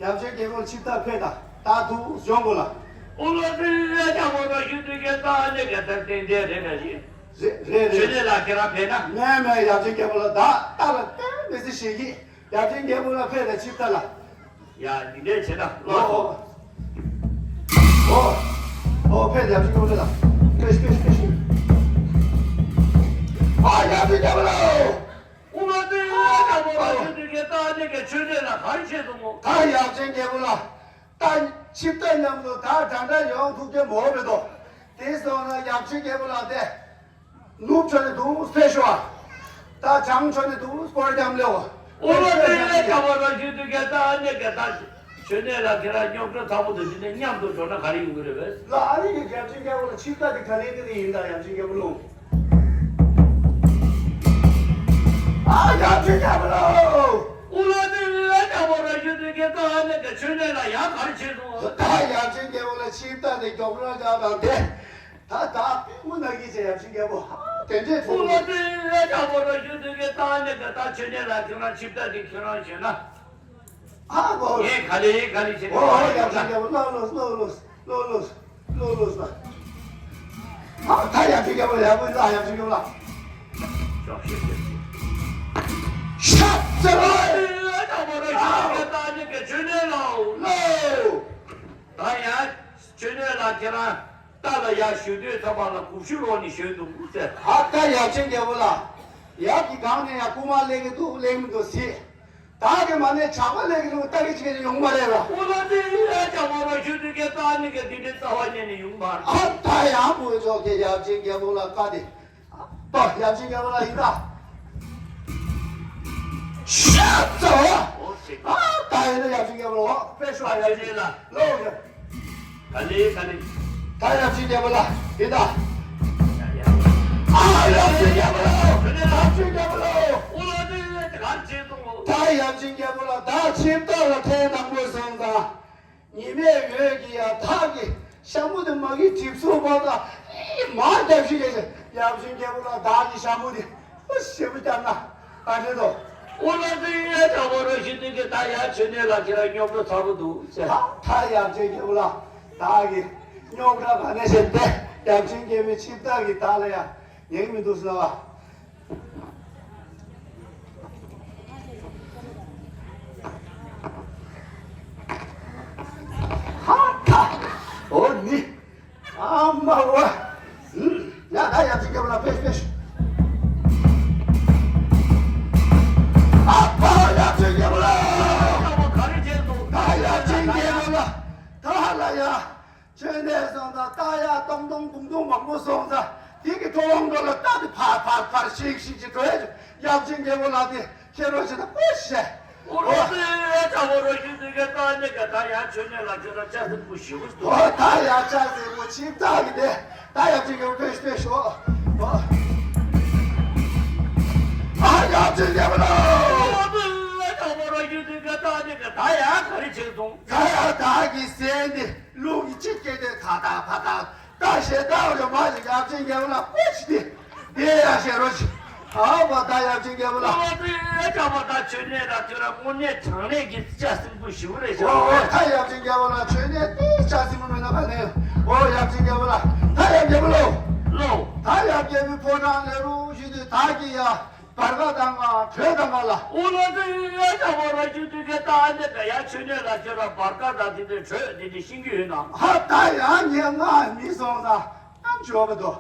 ཡབ་ཆེན་རྒྱལ་པོ་ལ་ཆིབས་རྟ་ཕེབས་དང་ད་དུ་གཞོན་པོ་ལ། ཨོ་ལ་དེ་ཡ་ཡ་བོ་རོ་ཞུ་དུས་ཀ་ད་ཨ་ནེ་ག་ད་ཏན་ཏན་རེད་ན་ཞིག་རེད་རེད་རེད། ཆོས་ལས་ལ་ཁྱེད་རང་ཕེབས་ན། མེད་མེད་ཡབ་ཆེན་རྒྱལ་པོ་ལ་ད་རྟ་ལ་ཏན་མི་སྲིད་ཞིག་གིས་ཡབ་ཆེན་རྒྱལ་པོ་ལ་ཕེབས་དང་ཆིབས་རྟ་ལ། ཡ་འདི་འདྲས་བྱེད་ན་ལོ། ལོ། ཨོ། ཨོ་ཕེབས་ཡབ་ཆེན་རྒྱལ་པོ་ལ། ཕེབས་ཕེབས་ཕེབས། ཨ་ཡབ་ཆེན་རྒྱལ་པོ་ལ། ཨོ་མ་དེ་ཡ་ཡ་བོ་རོ་ཞུ་དུས་ཀ་ད་ཨ་ནེ་ག་ཆོས་ལས་ལ་ག་རེ་བྱེད་སོང་ངོ་། ད་ཡབ་ཆེན་རྒྱལ་པོ་ལ། ད་ཆིབས་རྟ་མཉམ་དུ་ད་འདྲ་འདྲ་ཡོང་ཐུབ་ཀྱི་མ་རེད་དོ། དེ་སོང་ན་ཡབ་ཆེན་རྒྱལ་པོ་ལ་དེ། ནུབ་ཕྱོགས་ནས་འདུག་ཕེབས་ཤོག་ད་བྱང་ཕྱོགས་ནས་འདུག་སྐོར་རྒྱབ་ལེའོ། ཨོ་ལ་དེ་ཡ་ཡ་བོ་རོ་ཞུ་དུས་ཀ་ད་ཨ་ནེ་ག་ད་ཆོས་ལས་ལ་ཁྱེད་རང་རྙོག་དྲ་ཚ་པོ་དེ་འདི་ནས་མཉམ་དུ་འགྲོ་ན་ག་རེ་ཡོང་གི་རེད་པས། ལ་ཨ་ནེ་གི་ཡབ་ཆེན་རྒྱལ་པོ་ལ་ཆིབས་རྟ་དེ་ག་ལེ་ག་ལེ་ཡིན་ད་ཡབ་ཆེན་རྒྱལ་པོ་ལོ། ཨ་ཡབ་ཆེན་རྒྱལ་པོ་ལོ། ཨོ་ལ་དེ་ཡ་ཡ་བོ་རོ་ཞུ་དུས་ཀ་ད་ཨ་ནེ་ག་ཆོས་ལས་ལ་ཡ་ག་རེ་བྱེད་སོང་། ད་ཡབ་ཆེན་རྒྱལ་པོ་ལ་ཆིབས་རྟ་དེ་མགྱོགས་ར་རྒྱག་དང་དེ། ད་ད་དངུལ་ནག་གི་ཆེ་ཡབ་ཆེན་རྒྱལ་པོ་ཧ་དེ་འདྲས་ཐུག་ཨོ་ལ་དེ་ཡ་ཡ་བོ་རོ་ཞུ་དུས་ཀ་ད་ཨ་ནེ་ག་ད་ཆོས་ལས་ལ་ཁྱེད་རང་ཆིབས་རྟ་དེ་ཁྱེད་རང་བྱོན་ན། ཧ་གོ། ངས་ག་ལེ་ག་ལེ་བྱེད་ཨོ་ཧོ་ཡབ་ཆེན་རྒྱལ་པོ་ལོ་ལོ་ལོ་ལོ་ལོ་ལོ་ལོ་ལོ་ལོ། ཧ་ད་ཡབ་ཆེན་རྒྱལ་པོ་ཡག་པོ་ཡིན་ད་ཡབ་ཆེན་རྒྱལ་པོ་ལ། ཤ་ཚ་བ། ད་ཡ་ཆོས་ལས་ལ་ཨོ་ལོ། ད་ཡ་ཆོས་ལས་ལ་ཁྱེད་རང་། རྟ་ལ་ཡར་ཞོན་དུས་ཐོག་མ་ལ་གུ་ཤུ་རོགས་ནས་ཞོན་འདུག་ཟེར། ཨ་ཀ་ཡབ་ཆེན་རྒྱལ་པོ་ལ། ཡབ་ཀྱི་སྒང་ནས་ཡང་རྐུ་མ་སླེབས་ཀྱི་འདུག་སླེབས་མི་འདུག་ཟེར། བདག་གི་མ་ནས་ཇག་པ་སླེབས་ཀྱི་འདུག་ལྟ་གི་ཅིག་ཡོང་མ་རེད་ལ། ཨོ་ལ་དེ་ཡ་ཇག་པ་རོགས་ཞུ་དུས་ཀ་ད་ནི་ག་འདི་འདྲའི་རྩ་བ་ཉིད་ནས་ཡོང་མ་རེད། ཨ་ད་ཡང་བུ་ཅོག་གི་ཡབ་ཆེན་རྒྱལ་པོ་ལ་བཀའ་དེ། ཏོ་ཡབ་ཆེན་རྒྱལ་པོ་ལ་ཡིན་ད། ཤ་ཚ་བ། ཨོ་ཤེ། ཨ་ད་ཡིན་ད་ཡབ་ཆེན་རྒྱལ་པོ་ལ་ཨོ་དཔེ་ཤོག་ཡབ་ཆེན་ལ་ལོ་ཡ། ག་ལེ་ག་ལེ། ད་ཡབ་ཆེན་རྒྱལ་པོ་ལ་ཡིན་ད། ཡ་ཡ། རྒྱལ་པོ་ལ་བདག་ཆིབས་རྟ་ལ་ཁྲལ་དང་པོ་སོང་ཙང་། ཉི་མའི་འོད་ཀྱིས་ཡང་བདག་གི་ཞྭ་མོ་དེ་མ་གི་གྲིབ་སོ་བ་དང་མ་རྒྱབ་ཤིག་ཡ་ཡབ་ཆེན་རྒྱལ་པོ་ལ་བདག་གི་ཞྭ་མོ་དེ་ཨོ་ཞེ་པོ་བརྒྱབ་ན་ཨ་འདྲེ་དོ། ཨོ་ལ་དེ་ཡ་ཆ་བོ་རོ་ཤི་དུས་ཀྱི་ད་ཡ་ཆོས་ནས་ལ་ཁྱེད་རང་རྙོག་དྲ་ཚ་པོ་འདུག་ཟེར། ད་ད་ཡབ་ཆེན་རྒྱལ་པོ་ལ་བདག་གི་རྙོག་དྲ་ག་ནས་བཤད་དེ་ཡབ་ཆེན་རྒྱལ་པོའི་ཆིབས་རྟ་གི་བདག་ལ་ཡ་ཉན་མི་འདུག་ཟེར་བ། ཧ་ཁ། ཨོ་ནི། ཨ་མ་ཝ། ཡ་ད་ཡབ་ཆེན་རྒྱལ་པོ་ལ་ཕེབས་ཕེབས། ཨ་ཕ་ཡབ་ཆེན་རྒྱལ་པོ་ལ། ད་ཡབ་ཆེན་རྒྱལ་པོ་ལ། ད་ལ་ཡ། ཆོས་ནས་སོང་ཙང་རྟ་ཡག་སྟོང་སྟོང་བུང་བུང་མང་པོ་སོང་ཙང་དེ་གི་ཁྲོ་བོ་མགོ་ལ་རྟ་དེ་ཕར་ཕར་ཕར་ཤིག་ཤིག་ཅིག་འགྲོ་ཡ་ཡབ་ཆེན་རྒྱལ་པོ་ལགས་དེ་ཁྱེད་རོགས་བྱེད་ན་ཀུ་ཤེ། ཨོ་རོ་ཏེ་ཡ་ཆ་བོ་རོ་ཤུ་དེ་ག་རྟ་ནི་ག་ད་ཡང་ཆོས་ནས་ལ་ཁྱོད་ར་ཆ་སྲིན་པོ་ཞིག་འོ་ད་ཡ་ཆ་སྲིན་པོ་ཆིབས་རྟ་གི་དེ་ད་ཡབ་ཆེན་རྒྱལ་པོ་ཕེབས་ཕེབས་ཤོག་ཨ་ཡབ་ཆེན་རྒྱལ་པོ་ལགས། ཨོ་ཏེ་ཡ་ཆ་བོ་རོ་ཤུ་དེ་ག་རྟ་ནི་ག་ད་ཡང་ག་རེ་བྱེད་སོང་། ད་ཡ་ད་གི་སེན་དེ། ལུག་གི་ཅི་སྐད་དེ་ཐ་ཐ་ཕ་ཐ་ད་ཞེ་ད་འོ་ལོ་མ་ཞིག་ཡབ་ཆེན་རྒྱལ་པོ་ལ་ཀུ་ཤི་དེ་དེ་ཡ་ཞེ་རོ་ཞིག་ཨ་བ་ད་ཡབ་ཆེན་རྒྱལ་པོ་ལ། ཨ་བ་དེ་ཡ་ཅག་པ་ད་ཆོས་ནས་ད་ཁྱོད་ར་དངོས་གནས་དྲང་གནས་ཀྱི་ལྕགས་སྲིན་པོ་ཞིག་རེད་ཤག་ཨོ་ཨོ་ད་ཡབ་ཆེན་རྒྱལ་པོ་ལ་ཆོས་ནས་དེ་ལྕགས་སྲིན་པོ་མེད་ན་ག་ནས་ཨོ་ཡབ་ཆེན་རྒྱལ་པོ་ལ་ད་ཡབ་རྒྱལ་པོ་ལོ། ལོ། ད་ཡབ་རྒྱལ་པོའི་ཕོ་བྲང་ལས་རུ་ཞུ་དུས་ད་ཀྱི་ཡ། བར་ཀ་དང་ང་བྲོས་དང་ང་ལ། ཨོ་ལ་དེ་ཡ་ཆ་བོ་ར་ཆུ་དུས་ཀྱི་ད་ཨ་ནེ་ད་ཡ་ཆོས་ནས་ལ་ཁྱོད་ར་བར་ཀ་དང་དེ་དེ་བྲོས་དེ་དེ་ཤིང་གི་ཡོད་ན། ཧ་ད་ཡ་ཉེ་ང་མི་སོང་ས་ཨམ་ཆོག་གི་དོ།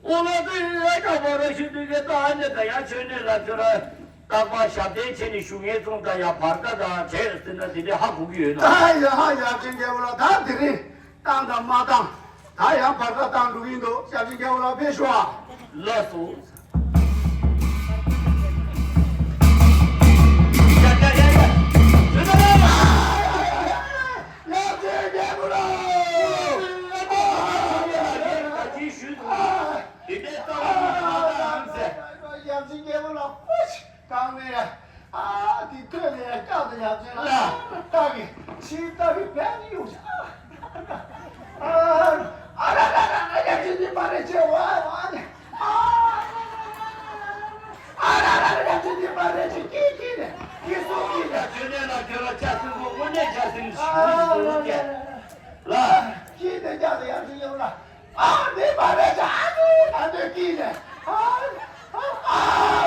ཨོ་ལ་དེ་ཡ་ཆ་བོ་ར་ཆུ་དུས་ཀྱི་ད་ཨ་ནེ་ད་ཡ་ཆོས་ནས་ལ་ཁྱོད་ར་རྟག་པ་ཞབས་བརྟན་བྱས་ནས་བཞུགས་ངེས་ཙང་ད་ཡ་བར་ཀ་དང་བྲོས་ཟེར་ན་དེ་དེ་ཧ་གོ་གི་ཡོད་ན། ད་ཡ་ཧ་ཡ་ཆེན་རྒྱལ་པོ་ལ་ད་དེ་རིང་བཏང་དང་མ་བཏང་། ད་ཡང་བར་ཀ་བཏང་འགྲོ་གིན་འདུག་ཞབས་ཕྱི་རྒྱལ་པོ་ལ་ཕེབས་ཤོག་ཨ། ལགས་སོ། ཡ་ཡ་ཡ་ཡ། ཡ་ཡ་ཡ་ཡ། ཡ་ཡ་ཡ་ཡ། ཡ་ཡ་ཡ་ཡ། ཡ་ཡ་ཡ་ཡ། ཡ་ཡ་ཡ་ཡ་ཡ། ཡ་ཡ་ཡ་ཡ་ཡ། ད་ཅི་ཞུས་འདུག་དེ་འདྲའི་རྩ་བ་ཉིད་མ་དང་ཟེར། ཡ་ཡ་ཡ་ཡ་ཡ། ཡ་ཡ་ཡ་ཡ་ཡ། གང་ནས་ཡ། ཨ་དེ་ཐོས་ནས་ཡ་སྐྱག་ཏུ་ཡ་ཚོད་ལ་ལྟ་གི་ཕྱིར་ལྟ་གི་བས་ནི་ཡོང་ཤག་ཨ་ར་ར་ར་ར་ཡ་ཅི་ནི་མ་རེད་ཅེས་ཝ་ཝ་ནི་ཨ་ར་ར་ར་ཡ་ཅི་ནི་མ་རེད་ཅེས་ཀི་ཀི་ནས་ཀི་སུ་ཀི་ནས། ཡ་ཆོས་ནས་ལ་ཁྱོད་ལ་ཆ་སྲིན་པོ་དངོས་གནས་ཆ་སྲིན་ཞིག་ཨ་ཡོད་ཀྱི་ལ། ཀི་ནས་སྐྱག་ཏུ་ཡ་ཅི་ཡོང་ལ། ཨ་ནི་མ་རེད་ཅེས་ཨ་ནི་ད་འདོད་ཀི་ནས་ཨ་ཨ་ཨ་ཨ་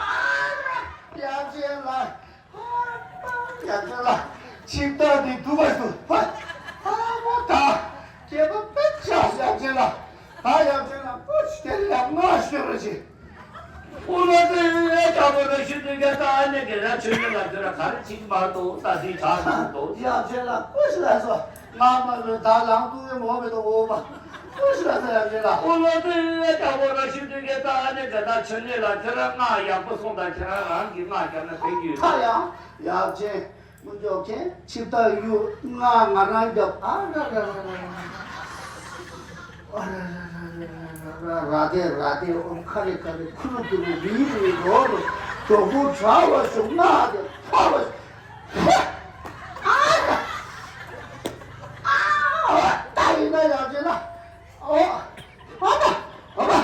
ཨ་ཡ་ཅི་ལ། ཡ་ཅི་ལ། ཆིབས་རྟ་འདི་སྡུག་པ་སུ། ཧ། ཧ་མོ་ད། སྐྱེས་པ་དཔེ་ཆ་ཡ་ཅི་ལ། ད་ཡ་ཅི་ལ་ཀུ་ཤི་དེ་ལ་ང་ཤོར་ར་ཅི། ཨོ་ལ་དེ་ཡ་ཅག་པོ་ར་ཤི་དུས་ཀྱི་ད་ཨ་ནེ་གེ་ར་ཆོས་ཉིད་ལ་དེ་ར་ག་རེ་ཅིག་མ་གཏོགས་ད་དེ་ཆགས་མ་གཏོགས། ཡ་ཅི་ལ་ཀུ་ཤི་ལ་སོ། ང་མ་ལོས་ད་ལང་དུ་ཡོད་མོ་མེད་དོ་འོ་མ། ཀུ་ཤི་ལ་སོ་ཡ་ཅི་ལ། ཨོ་ལ་དེ་ཡ་ཅག་པོ་ར་ཤི་དུས་ཀྱི་ད་ཨ་ནེ་གེ་ད་ཆོས་ཉིད་ལ་ཁྱེད་རང་ང་ཡག་པོ་སོང་ད་ཁྱེད་རང་རང་གི་ང་རྒྱབ་ན་ཕན་གྱི་ཡོད། ད་ཡང་ཡག་ཅན། མི་འཇོག་མཁན་ཆིབས་རྟ་གཡུག་ང་ང་རང་རྒྱབ་ཨ་ར་ར་ར་ར་ར་ར་དེ་ར་དེ་ཨོ་ཁ་རེ་ཁ་རེ་ཁུ་རུ་ཁུ་རུ་རི་རི་རོ་རོ་གྲོགས་པོ་གྲྭ་བ་ཞུ་ང་དེ་ཕ་བ་ཨ་ར་ཨ་ད་ཡིན་ན་ཡག་ཅེ་ལ་ཨོ་ཨ་མ་ཨ་མ།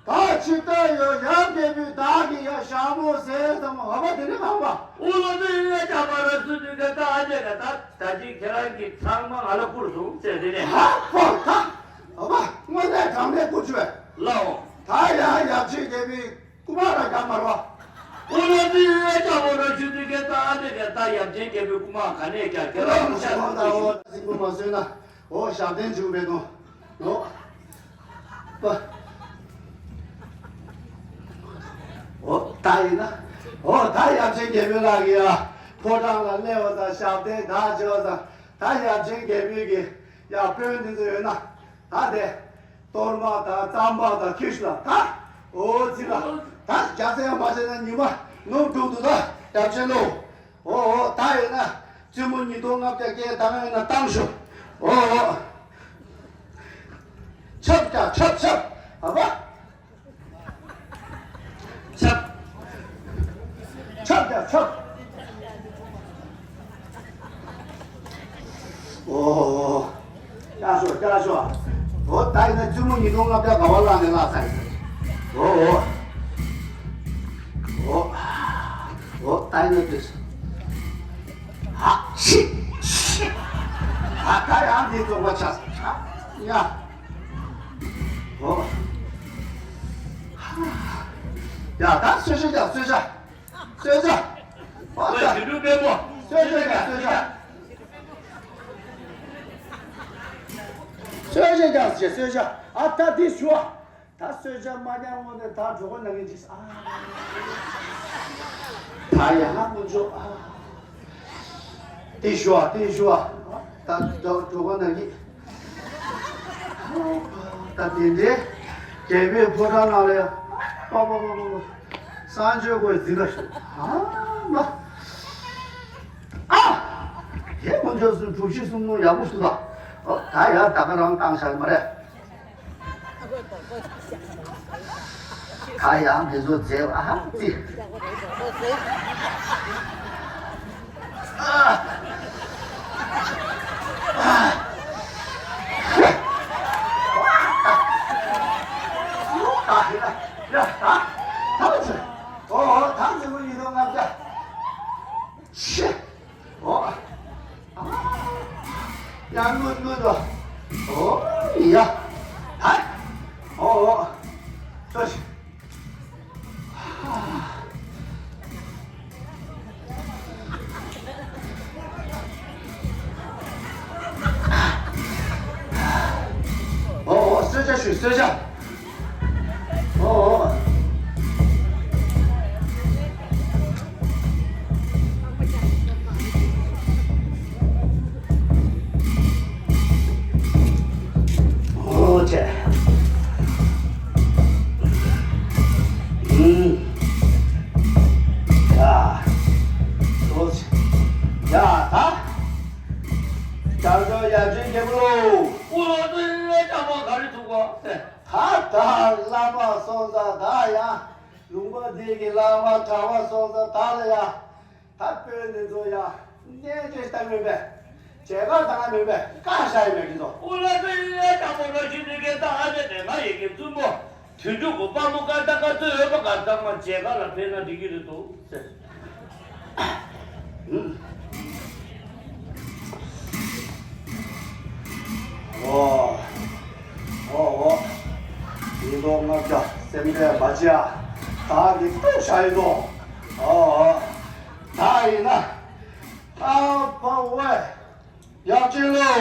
ད་ཆིབས་རྟ་ཡོད་ཡར་འདེབས་པའི་བདག་གི་ཡ་ཞྭ་མོ་ཟེར་ཙམ་ཨ་མ་དེ་ནི་ཁང་པ། ཨུ་ལོ་དེ་ཡ་ཅག་པ་ར་སུ་དུས་ཀ་ད་ཨ་ཅེ་ཀ་ད་ད་ཅིག་ཁྱེད་རང་གི་ཚང་མ་ང་ལ་བསྐུར་སོང་ཟེར་དེ་ནས། ཧ་ཧོ་ད་ཨ་མ་དངོས་གནས་དྲང་གནས་བསྐུར་ཆོག་ལའོ། ད་ཡ་ཡབ་ཆེན་རྒྱལ་པོའི་སྐུ་མ་ར་རྒྱ་མ་ར། ཨུ་ལོ་དེ་ཡ་ཅག་པ་ར་སུ་དུས་ཀ་ད་ཨ་ཅེ་ཀ་ད་ཡབ་ཆེན་རྒྱལ་པོའི་སྐུ་མ་ག་ནས་ཀྱང་ཁྱེད་རང་ལ་ཤ་སྟག་ཏུ་ཞིག་སྲིན་པོ་མ་བཟོས་ན། ཨོ་ཞབས་བརྟན་བྱུང་བས་དང་། ཨོ། པ། ཨོ་ད་ཡིན་ན། ཨོ་ད་ཡབ་ཆེན་རྒྱལ་པོའི་ལག་གི་ཡ། ཕོ་བྲང་ལ་སླེབས་པ་དང་ཞབས་བརྟན་ད་བྱེད་པ་དང་། ད་ཡབ་ཆེན་རྒྱལ་པོའི་གི་ཡ་དཔོན་འདི་ཚོ་ཡོད་ན། ད་དེ། གཏོར་མ་དང་རྩམ་པ་དང་ཁྱོད་ཤི་ལ་ད། ཨོ་ཙི་ལ། ད་རྒྱ་ཚད་ཡང་མ་བྱས་ན་ཉི་མ་ནུབ་འགྲོ་འདུག་ད་ཡབ་ཆེན་ལོ། ཨོ་ཨོ་ད་ཡིན་ན་བཙུན་མོ་ཉིས་སྟོང་ལྔ་བརྒྱ་བརྒྱད་བཏང་ཡིན་ན་བཏང་ཤོག་ཨོ་ཨོ། ཆབ་ཀྱ་ཆབ་ཆབ་ཨ་བ། ཆབ། བཙུན་མོ་ཉིས་སྟོང་ལྔ་བརྒྱ་ག་བ་བླངས་ནས་བླངས་ཚར་ཡིན། འོ་འོ། འོ། འོ་ད་ཡིན་ན་དུས། ཧ་ཤི་ཤི། ཨ་ད་ཡང་འདི་རྫོགས་པ་ཆགས་སོང་། ཡ། འོ། ཡ་ད་གསོལ་ཇ་རྒྱག་གསོལ་ཇ། གསོལ་ཇ། ཨ་ད། ཨོ་དུད་འགྲོ་དཔོན་པོ། གསོལ་ཇ་རྒྱག་གསོལ་ཇ། གསོལ་ཇ་རྒྱག་ཟེར་གསོལ་ཇ། ཨ་ད་འདི་ཞུ་བ། ད་གསོལ་ཇ་མ་རྒྱག་སྔོན་ནས་ད་གྲོད་ཁོག་ན་གི་འཇིགས། ཨ། ད་ཡ་ཧ་མི་འཇོག་ཨ། དེ་ཞུ་བ་དེ་ཞུ་བ། ད་གྲོད་ཁོག་ན་གི། ད་དེ་འདྲའི་རྒྱལ་པོའི་ཕོ་བྲང་ནང་ལ་ཡ། པ་པ་པ་པ་པ། གསང་སྤྱོད་ཀོས་འཛིན་ལ་ཞུ། ཨ་མ། ཨ། དེ་དཀོན་མཆོག་གསུམ་གྲུ་བཞི་གསུམ་ནོ་ཡག་པོ་ཞུ་ད། ཨོ་ད་ཡ་ད་ག་རང་བཏང་བཞག་མ་རེད། ད་ཡང་དེ་ཚོ་མཛེས་པ་ཧ་ཙི། ཨོ། ཡ་ལྔོན་ལྔོན་དུ། ཨོ་ཡ། ཧ། ཨོ་ཨོ། ལྟོས་ཤིག་ཨོ་ཨོ། གསོལ་ཇ་ཞུ་གསོལ་ཇ། ཨོ། ཨོ་ཆེ། ཨུམ། ཡ། ཨོ་ཆེ། ཡ་ད། བྱང་ཕྱོགས་ཡབ་ཆེན་རྒྱལ་པོ་ལོ། ཨོ་ལོ་ཏི་ལེ་ཅང་མ་ག་རེ་ཐུག་པ། ད་ད་བླ་མ་སོང་ཙང་ད་ཡང་ལུང་པ་འདི་གི་བླ་མ་གྲྭ་པ་སོང་ཙང་ད་ལ་ཡ། ད་དཔོན་འདི་ཚོ་ཡ་གནས་ཀྱི་ལྟ་མིན་པས། མཇལ་ཁ་བཏང་མིན་པས་བཀའ་བཞག་ཡིན་པས་འདི་ཚོ། ཨོ་ལ་ཏི་ལེ་ཅང་མ་ག་ཞུ་འདི་གའི་ད་ཨ་ནེ་དེ་ང་ཡི་གི་བཙུན་མོ། དུད་འགྲོ་གོ་དཔའ་མོ་ཀ་ད་ཀ་ཚོད་ཡོད་པ་ག་ཚང་མ་མཇལ་ཁ་ལ་ཕེབས་ན་འགྲིག་གི་རེད་དོ་ཟེར། ཨོ། ཨོ་ཨོ། ཉིས་སྟོང་ལྔ་བརྒྱ་སེམས་ཁྲལ་མ་བྱེད་ཨ། བདག་གིས་གཏུགས་བཞག་ཡོད་དོ། ཨོ་ཨོ། ད་ཡིན་ན། ཨ་ཕ་ཝེ། ཡབ་ཆེན་ལོ།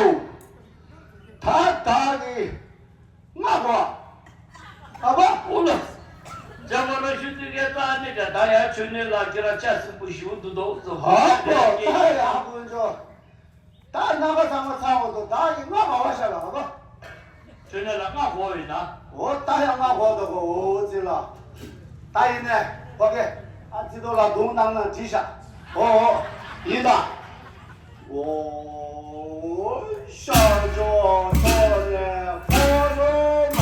ད་བདག་གིས། ང་གོ། ཨ་ཕ། ཨོ་ལོ། རྒྱ་མ་ར་ཤུ་ཏི་གེ་ཙ་ནི་ག་ད་ཡ་ཆོས་ནི་ལ་ཁྱེད་ར་ཅག་སྲིན་པོ་ཞིག་འདུག་དོ་ཟེར། ཨ་ཕ་ད་ཡ་དཀོན་མཆོག་ད་རྣམ་པ་ཚང་མ་ཚང་བ་དོ་ད་ཡི་ང་མ་བ་ཤ་ལ་ཨ་ཕ། ཆོས་ནི་ལ་ང་གོ་ཡིན་ན། ཨོ་ད་ཡ་ང་གོ་དོ་གོ་ཨོ་ཙི་ལ། ད་ཡིན་ནས་ཕ་གེ་ཨ་ཙི་དོ་ལ་དུང་གནང་ན་བྲིས་ཤག་ཨོ་ཨོ་ཡིན་ད། ཨོ། ཤར་ཕྱོགས་ཕྱོགས་ནས་ཕ་རོལ་མ་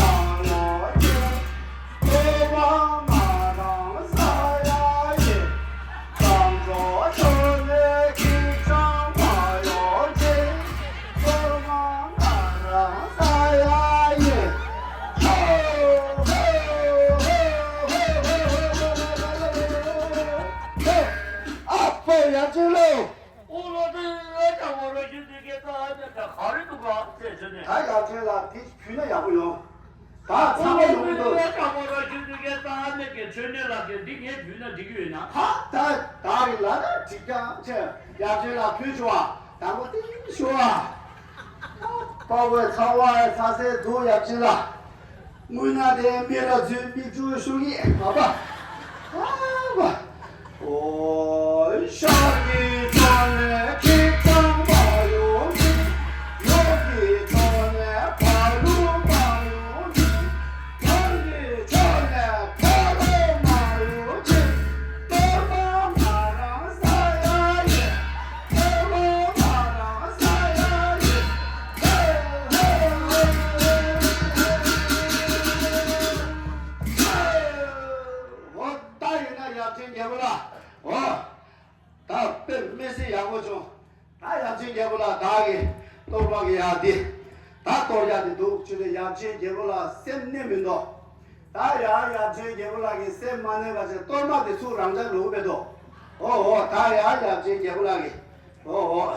ཡོང་ཅིག་སྟོད་མ་མ་རང་ས་ཡ་ཡིན། བྱང་ཕྱོགས་ཕྱོགས་ནས་ཁྱི་སྤྱང་མ་ཡོང་ཅིག་སྟོད་མ་མ་རང་ས་ཡ་ཡིན། ཧོ་ཧོ་ཧོ། ཨ་ཕ་ཡ་ཅི་ལོ། ཨོ་ལོ་ཏི་ལེ་ཅང་མ་ར་ཤུ་ཏི་གེ་ཙ་ནི་ག་ག་རེ་འདུག་ག་ཟེར་ཟེར་ནས། ད་ཡར་ཐོན་ལ་དེ་བུད་ན་ཡག་པོ་ཡོང་། ད་ཚང་མ་ཡོང་གི་འདུག་ཨོ་ལོ་ཏི་ལེ་ཅང་མ་ར་ཤུ་ཏི་གེ་ཙ་ནི་གི་ཆོས་ནི་ལ་གི་འདི་ངས་བུད་ན་འགྲིག་གི་ཡོད་ན། ཧ་ད་ད་རི་ལ་ད་འགྲིག་ཀྱང་ཆེ་ཡར་ཐོན་ལ་བུད་ཆོག་ཨ། དང་པོ་དེ་ཞུ་ཨ། དཔའ་བོའི་ཚ་བ་ཚ་སེ་འདུག་ཡབ་ཆེན་ལ། དངོས་གནས་དེ་མི་ལ་ཚུལ་མིག་ཆུ་ཤོར་གི་ཨ་ཕ། ཨ་ཕ། ཨོ་ཤར་གྱི་ཕྱོགས་ནས་ཁྱི་སྤྱང་མ་ཡོང་ཅིག་ནུབ་ཀྱི་ཕྱོགས་ནས་ཕ་ལུག་མ་ཡོང་ཅིག་བྱང་གི་ཕྱོགས་ནས་ཕ་རོལ་མ་ཡོང་ཅིག་སྟོད་མ་མ་རང་ས་ཡ་ཡིན། འོ་ད་ཡིན་ན་ཡབ་ཆེན་རྒྱལ་པོ་ལ། འོ། ད་དཔེ་མི་སྲིད་ཡག་པོ་བྱུང་། ད་ཡབ་ཆེན་རྒྱལ་པོ་ལ་བདག་གིས་གློ་བུར་གྱི་ཡ་འདི། ད་གཏོར་རྒྱག་དེ་འདུག་ཆུ་ལས་ཡབ་ཆེན་རྒྱལ་པོ་ལ་སེམས་གནས་མི་འདུག་ད་ཡང་ཡབ་ཆེན་རྒྱལ་པོ་ལགས་ཀྱིས་སེམས་མ་གནས་པ་བྱས་གཏོར་མ་དེ་ཚུར་རང་འཇགས་ལོག་པས་དོ། ཨོ་ཨོ་ད་ཡང་ཡབ་ཆེན་རྒྱལ་པོ་ལགས་ཀྱིས་ཨོ་ཨོ།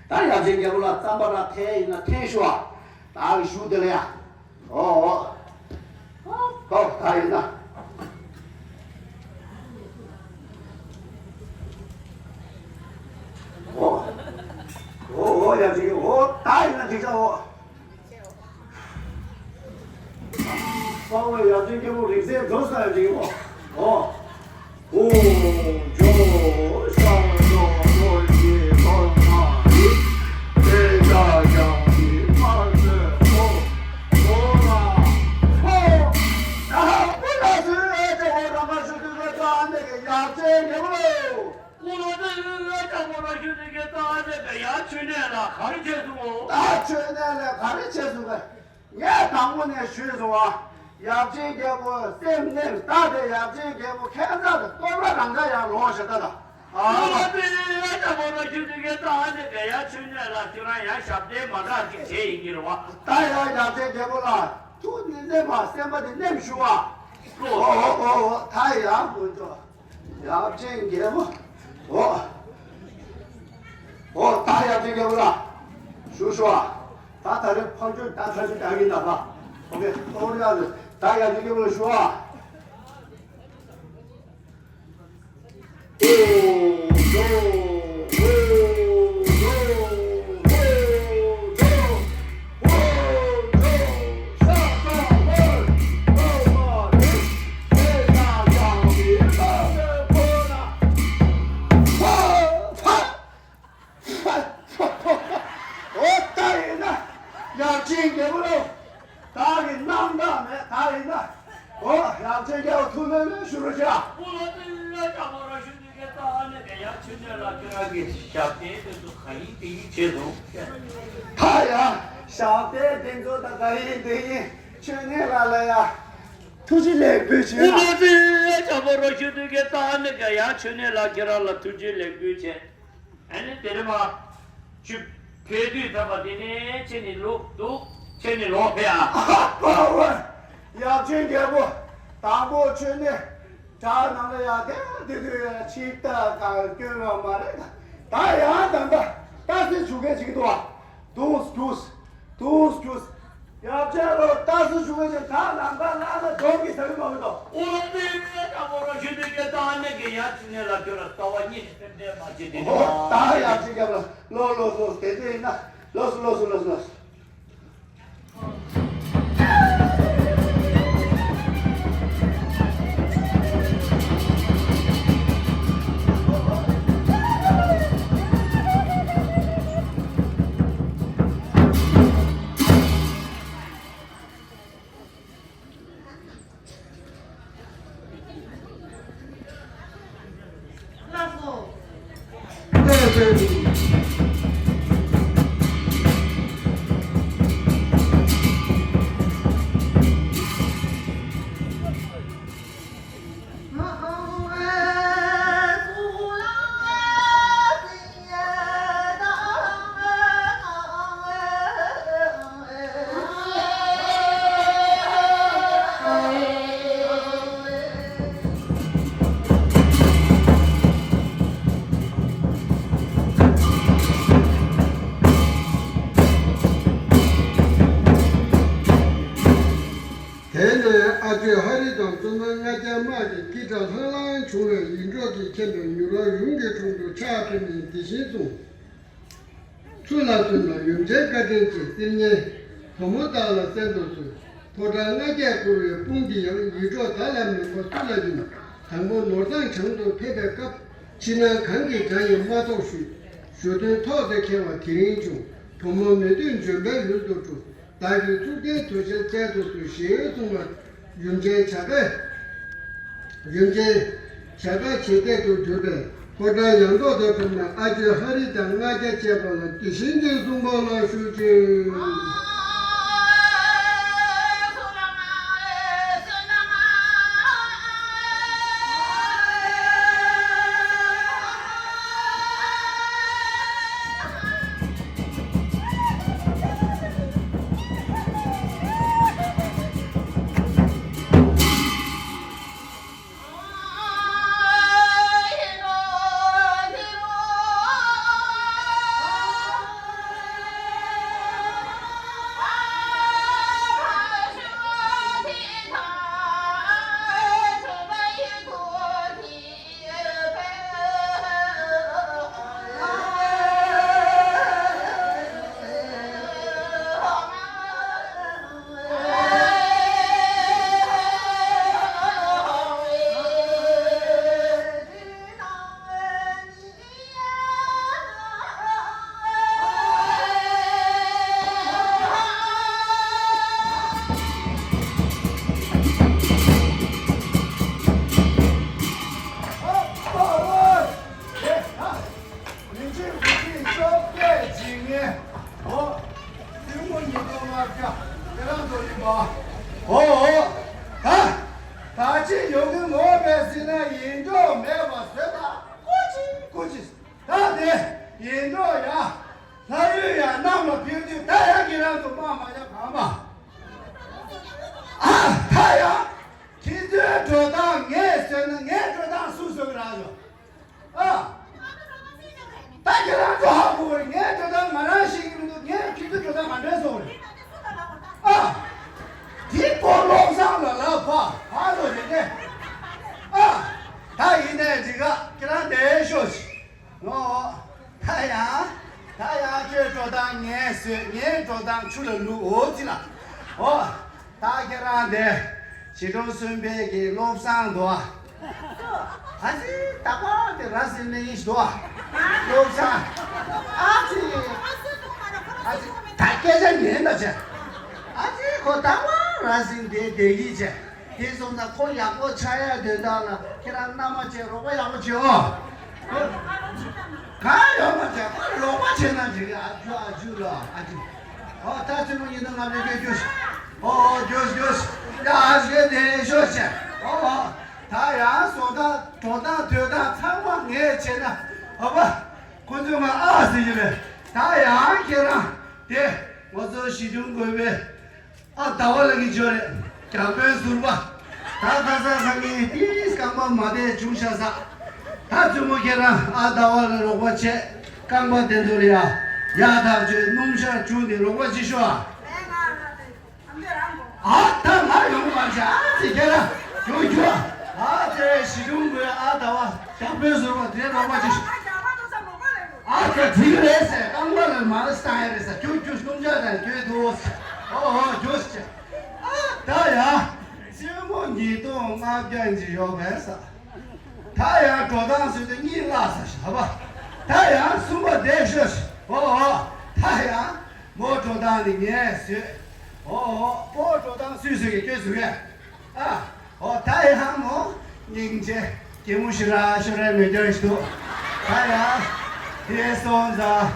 ད་ཡབ་ཆེན་རྒྱལ་པོ་ལགས་རྩམ་པ་ར་འཐེན་ཡིན་ན་འཐེན་ཤོག་ཨ། ད་གི་ཞུ་དེ་ལ་ཡ། ཨོ་ཨོ། ཨོ་ད་ཡིན་ན། ཨོ་ཨོ་ཨོ་ཡབ་ཆེན་ཨོ་ད་ཡིན་ན་འགྲིག་ཤག་ཨོ། དཔའ་བོ་ཡབ་ཆེན་རྒྱལ་པོ་རིག་རྩལ་འགྲོ་ས་ཡོད་ཀྱི་ཡོད། ཨོ། ཨོ་ཇོ་ཤ་ཇོ་ལོ་ཡི་ལོ་མ་ཡི། ཨེ་ཡ་ཡ་ཡི་མ་ཟེ་ཨོ། ཨོ་ལ་ཨོ། ཨ་ཧ་ཨོ་ལ་ཟེར་ཨེ་ཇོ་ཧོ་ར་མ་ཤུ་ཏུ་ལ་ཏ་ཨ་ནེ་གི་ཡབ་ཆེན་རྒྱལ་པོ་ལོ། ཀུ་ལོ་ཏི་ཨ་ཅག་མོ་ར་ཤུ་ཏི་གེ་ཏ་ཨ་ནེ་ག་ཡ་ཆོས་གནས་ལ་ག་རེ་བྱས་སོང་ངོ་། ད་ཆོས་གནས་ལ་ག་རེ་བྱས་སོང་ག་ངས་དང་པོ་ནས་ཞུས་སོང་ཨ། ཡབ་ཆེན་རྒྱལ་པོ་སེམས་གནས་ད་དེ་ཡབ་ཆེན་རྒྱལ་པོ་ཁྱད་མཚར་དུ་གཏོར་མ་རང་འཇགས་ཡར་ལོངས་ཤིག་ད་ད། ཨ་ཀུ་ལོ་ཏི་ཨ་ཅག་མོ་ར་ཤུ་ཏི་གེ་ཏ་ཨ་ནེ་ག་ཡ་ཆོས་གནས་ལ་ཁྱོད་རང་ཡང་ཞབས་བརྟན་མ་འདྲ་ཅིག་བྱས་ཡིན་གྱི་རེད་བ། ད་ཡང་ཡབ་ཆེན་རྒྱལ་པོ་ལ་ཐུགས་ནི་གནས་མ་སེམས་པ་དེ་གནས་མི་ཞུ་བ། ཨོ་ཨོ་ཨོ་ཨོ་ད་ཡང་དཀོན་མཆོག་ཡབ་ཆེན་རྒྱལ་པོ། ཨོ། ཨོ་ད་ཡབ་ཆེན་རྒྱལ་པོ་ལ་ཞུ་ཞུ་ཨ། ད་ད་རེས་ཕར་ཕྱོགས་ད་ཐར་ཞིག་བཏང་གིན་ད་ལ། ཨོ་ཁེ་ཨོ་རེད་ཨ། ད་ཡབ་ཆེན་རྒྱལ་པོ་ལ་ཞུ་ཨ། ཨོ་ད་ཡིན་ན་ཡབ་ཆེན་རྒྱལ་པོ་ལོ། ད་གི་རྣམ་དག་མེད་ད་ཡིན་ན། ཨོ་ཡབ་ཆེན་རྒྱལ་པོ་ཐུགས་སྨོན་ལོས་ཞུ་རོགས་བྱ། ཀུ་ལོ་ཏི་ཨ་ཅག་མོ་ར་ཤུ་ཏི་གེ་ཏ་ཨ་ནེ་ག་ཡ་ཆོས་གནས་ལ་ཁྱོད་རང་གི་ཞབས་བརྟན་དེ་ཚོ་ག་ཡིན་དེ་ཡིན་བྱས་སོང་། ད་ཡ་ཞབས་བརྟན་དེ་ཚོ་ད་ག་ཡིན་དེ་ཡིན་ཆོས་གནས་ལ་ལ་ཡ། ཐུགས་རྗེ་ལེགས་འབུལ་ཞུ། ཀུ་ལོ་ཏི་ཨ་ཅག་མོ་ར་ཤུ་ཏི་གེ་ཏ་ཨ་ནེ་ག་ཡ་ཆོས་གནས་ལ་ཁྱོད་རང་ལ་ཐུགས་རྗེ་ལེགས་འབུལ་བྱས། ཨ་ནི་དེ་ནས་མ། ཆུ། ཕེ་དུས་ཐབ་པ་དེ་ནས་ཁྱེད་ནི་ལོག་འདུག་ཁྱེད་ནི་ལོག་ཕེ་ཨ། ཨ་ཕ་བ། ཡབ་ཆེན་རྒྱལ་པོ། དང་པོ་ཆོས་གནས། བྲག་ནང་ལ་ཡ་དེ་དེ་དུས་ཡ་ཆིབས་རྟ་གང་སྐྱོན་བ་མ་རེད་ད། ད་ཡང་ད་ལྟ་ལྟ་སེ་ཆུ་གེ་ཅིག་འདུག་ཨ། དུས་དུས། དུས་དུས། ཡབ་ཆེན་ལོ་ལྟ་སུ་ཞུ་བའི་ཆེད་ད་ལམ་ཁ་བླ་ན་གདོང་གི་ཟ་གི་མ་འོས་དོ། ཨོ་ལོ་ཏི་ཡ་ཀྲ་མོ་རོ་ཞུ་དུས་ཀྱི་ད་ནི་གི་ཡ་ཅི་ནས་ལ་ཁྱོད་ལ་ལྟ་བ་གཉིས་ནས་སེམས་ཁྲལ་མ་བྱེད་དེ་ནི། ཨོ་ད་ཡ་ཅི་རྒྱབ་ལ་ལོ་ལོ་ལོ་དེ་དེ་ཡིན་ན་ལོ་སུ་ལོ་སུ་ལོ་སུ་ལོ་སུ། དེ་ནས་ཨ་ཇོས་ཧ་རི་དང་བཙུན་མ་ལྔ་བརྒྱ་དམག་གིས་ཀི་སྒྲ་ལྷང་ལྷང་བྱུང་བའི་ཡིད་འཕྲོག་གི་ཁྱིམ་དུ་མྱུར་བ་ཡུམ་གྱི་དྲུང་དུ་ཕྱག་ཕེབས་ནས་འདི་བཞིན་གསུངས། ཚུར་ལ་བཙུན་མ་ཡུམ་ཆེན་བཀའ་དྲིན་ཆེ། སྲིད་ཉེ་བུ་མོ་དག་ལ་གསན་དུ་གསོལ། ཕོ་བྲང་ལྔ་བརྒྱས་བསྐོར་བའི་དཔུང་འདི་ཡང་ཡིད་འཕྲོག་བདག་ལ་མིན་པ་སུ་ལ་ཡིན། དང་པོ་ནོར་བཟང་བྱང་དུ་ཕེབས་པའི་སྐབས། ཕྱི་ནང་གང་གི་དགྲ་ཡིས་མ་ཐོགས་ཞུས། ཞུ་དོན་ཐོག་ཏུ་འཁེལ་བ་དེ་རིང་བྱུང་། བུ་མོ་མེད་དུས་འབྱོན་པའི་ལུས་སུ་གྲུབ། བདག་གིས་གཙུག་རྒྱན་དུ་ཞལ་མཇལ་དུ་གསོལ་ཞེས་གསུངས་པ། ཡུམ་ཆེན་བྱ་དགའ། ཡུམ་ཆེན་བྱ་དགའ་བྱེད་གཏད་དུ་གྱུར་པས་ཕོ་བྲང་ཡང་ཐོག་ཏུ་ཕེབས་ནས་ཨ་ཇོ་ཧ་རི་དང་ལྔ་བརྒྱ་བཅས་པ་ལ་དེ་བཞིན་གྱི་གསུངས་པ་ལ་ཞུ་ཅིག། ཡིད་འཕྲོག་མེད་པ་བཟོས་དང་ཀུ་ཅི་ཀུ་ཅི། ད་དེ་ཡིད་འཕྲོག་ཡ། ལྷ་ཡུལ་ཡ་གནམ་ལ་འཕུར་དུས་ད་ཡ་ཁྱེད་རང་ཚོ་དམག་མ་ཉམས་གང་མ། ཨ་ད་ཡ། ཁྱེད་ཚོའི་འགྲོ་སྟངས་ངས་བཟོས་ན་ངའི་འགྲོ་སྟངས་སུ་བཟོ་གི་རག་ཡོད། ཨ། ད་ཁྱེད་རང་ཚོ་ཧ་གོ་རེད། ངའི་འགྲོ་སྟངས་ང་རང་ཤེས་ཀྱི་མི་འདུག་ངས་ཁྱེད་ཚོའི་འགྲོ་སྟངས་ག་འདྲས་བཟོ་རེད། ཨ། དེ་སྐོར་བློ་བཟང་ལ་ལབ་ཕ་ཕ་ལོ་རེད་ནས། ཨ། ད་ཡིན་ནའི་འགྲིག་ག་ཁྱེད་རང་བསྡད་ཤོག་ཅིག་ཨོ། ད་ཡང་། ད་ཡང་ཁྱོད་འགྲོ་སྟངས་ངས་བཟོས། ངའི་འགྲོ་སྟངས་ཆུ་ལ་བླུགས། འོ་ཙི་ལ། ཨོ། ད་ཁྱེད་རང་དེ། གཞིས་གྲོང་གསུམ་པའི་གི་བློ་བཟང་དོ། ཨ་ཙི་ད་པ་དེ་ར་སིན་ནས་ཡིན་ཞིག་དོ། བློ་བཟང་། ཨ་ཙི། ཨ་ཙི་ད་སྐད་ཆ་ཉན་ད་བྱས། ཨ་ཙི་ཁོ་ད་པ་ར་སིན་དེ་བསྡད་ཀྱི་བྱས། དེ་སོང་ཙང་ཁོ་ཡག་པོ་ཆགས་ཡ་དོན་དག་ལ་ཁྱེད་རང་མནའ་མ་བྱས་རོགས་པ་ཡག་པོ་བྱེད་ཨོ། གང་ཡོད་མ་བྱས་ཁོ་རོགས་པ་བྱེད་ན་འགྲིག་གི་ཨ་ཇུ་ཨ་ཇུ་ལོ་ཨ་ཇུ། ཨོ་ད་བཙུན་མོ་ཡིན་ན་ང་རེ་སྐྱོ་སྐྱོ་ཤི། ཨོ་ཨོ་སྐྱོ་སྐྱོ་ཤི། ཡ་ཨ་ཞེ་དེ་ཤོ་ཤི། ཨོ་ཨོ་ད་ཡང་བཟོ་སྟངས་འགྲོ་སྟངས་སྡོད་སྟངས་ཚང་མ་ངས་བྱས་ན་ཨ་བ། ཁོ་ཚོས་ང་ཨ་ཟེར་གྱི་རེད། ད་ཡང་ཁྱེད་རང་དེ་ང་ཚོ་གཞིས་གྲོང་དགོན་པའི། ཨ་ཟླ་བ་ལགས་ཀྱི་ཇོ་རེད། རྒྱ་དཔོན་ཟུར་པ། ད་ཁ་སང་སང་ངས་ཏིས་རྐང་པ་མ་བདེ་བྱུང་ཤག་ས། ད་བཙུན་མོ་ཁྱེད་རང་ཨ་ཟླ་བ་ལ་རོགས་པ་བྱས། རྐང་པ་བདེ་འདུག་ལ་ཡ། ཡ་ཐག་ཆོད་སྣུམ་ཞག་བྱུང་ནས་རོགས་པ་ཅིག་ཤོག་ཨ། ཨ་ད་ང་ཡོང་མ་བྱ་ཨ་ཙི་ཁྱེད་རང་རྒྱུག་རྒྱུག་ཨ་ཙི་ཞི་ཀུན་གོ་ཨ་ཟླ་བ་རྒྱ་དཔོན་ཟུར་པ་དེ་རོགས་པ་ཅིག་ཤོག་ཨ་ཁྱོད་དེ་རེད་ཟེར། རྐང་པ་ལ་མ་ལ་སྟངས་ཡ་རེད་ཟེར། རྒྱུག་རྒྱུག་སྣུམ་ཞག་དང་རྒྱུག་འདུག་ཟེར། ཨོ་ཨོ་རྒྱུག་ཟེར། ཨ་ད་ཡ། བཙུན་མོ་ཉིས་སྟོང་ལྔ་བརྒྱ་ཅིག་ཡོད་པས་ཟེར། ད་ཡང་འགྲོ་སྟངས་བཟོས་ཏེ་གཉིད་བརླག་ས་ཞིག་ཧ་པ། ད་ཡང་གསུམ་པ་བསྡད་ཤོག་ཞིག་ཨོ་ཨོ། ད་ཡང་མོ་འགྲོ་སྟངས་ནི་ངས་བཟོས། ཨོ་ཨོ་སྤོ་འགྲོ་སྟངས་སུས་བཟོས་ཀྱི་ཁྱོད་བཟོས་ཀྱི། ཨ། ཨོ་ད་ཡང་མོ་སྙིང་རྗེ་གད་མོ་ཞིག་ར་ཤོར་ར་མེད་ཀྱང་ཞིག་འདུག་ད་ཡང་དེ་སོང་ཙང་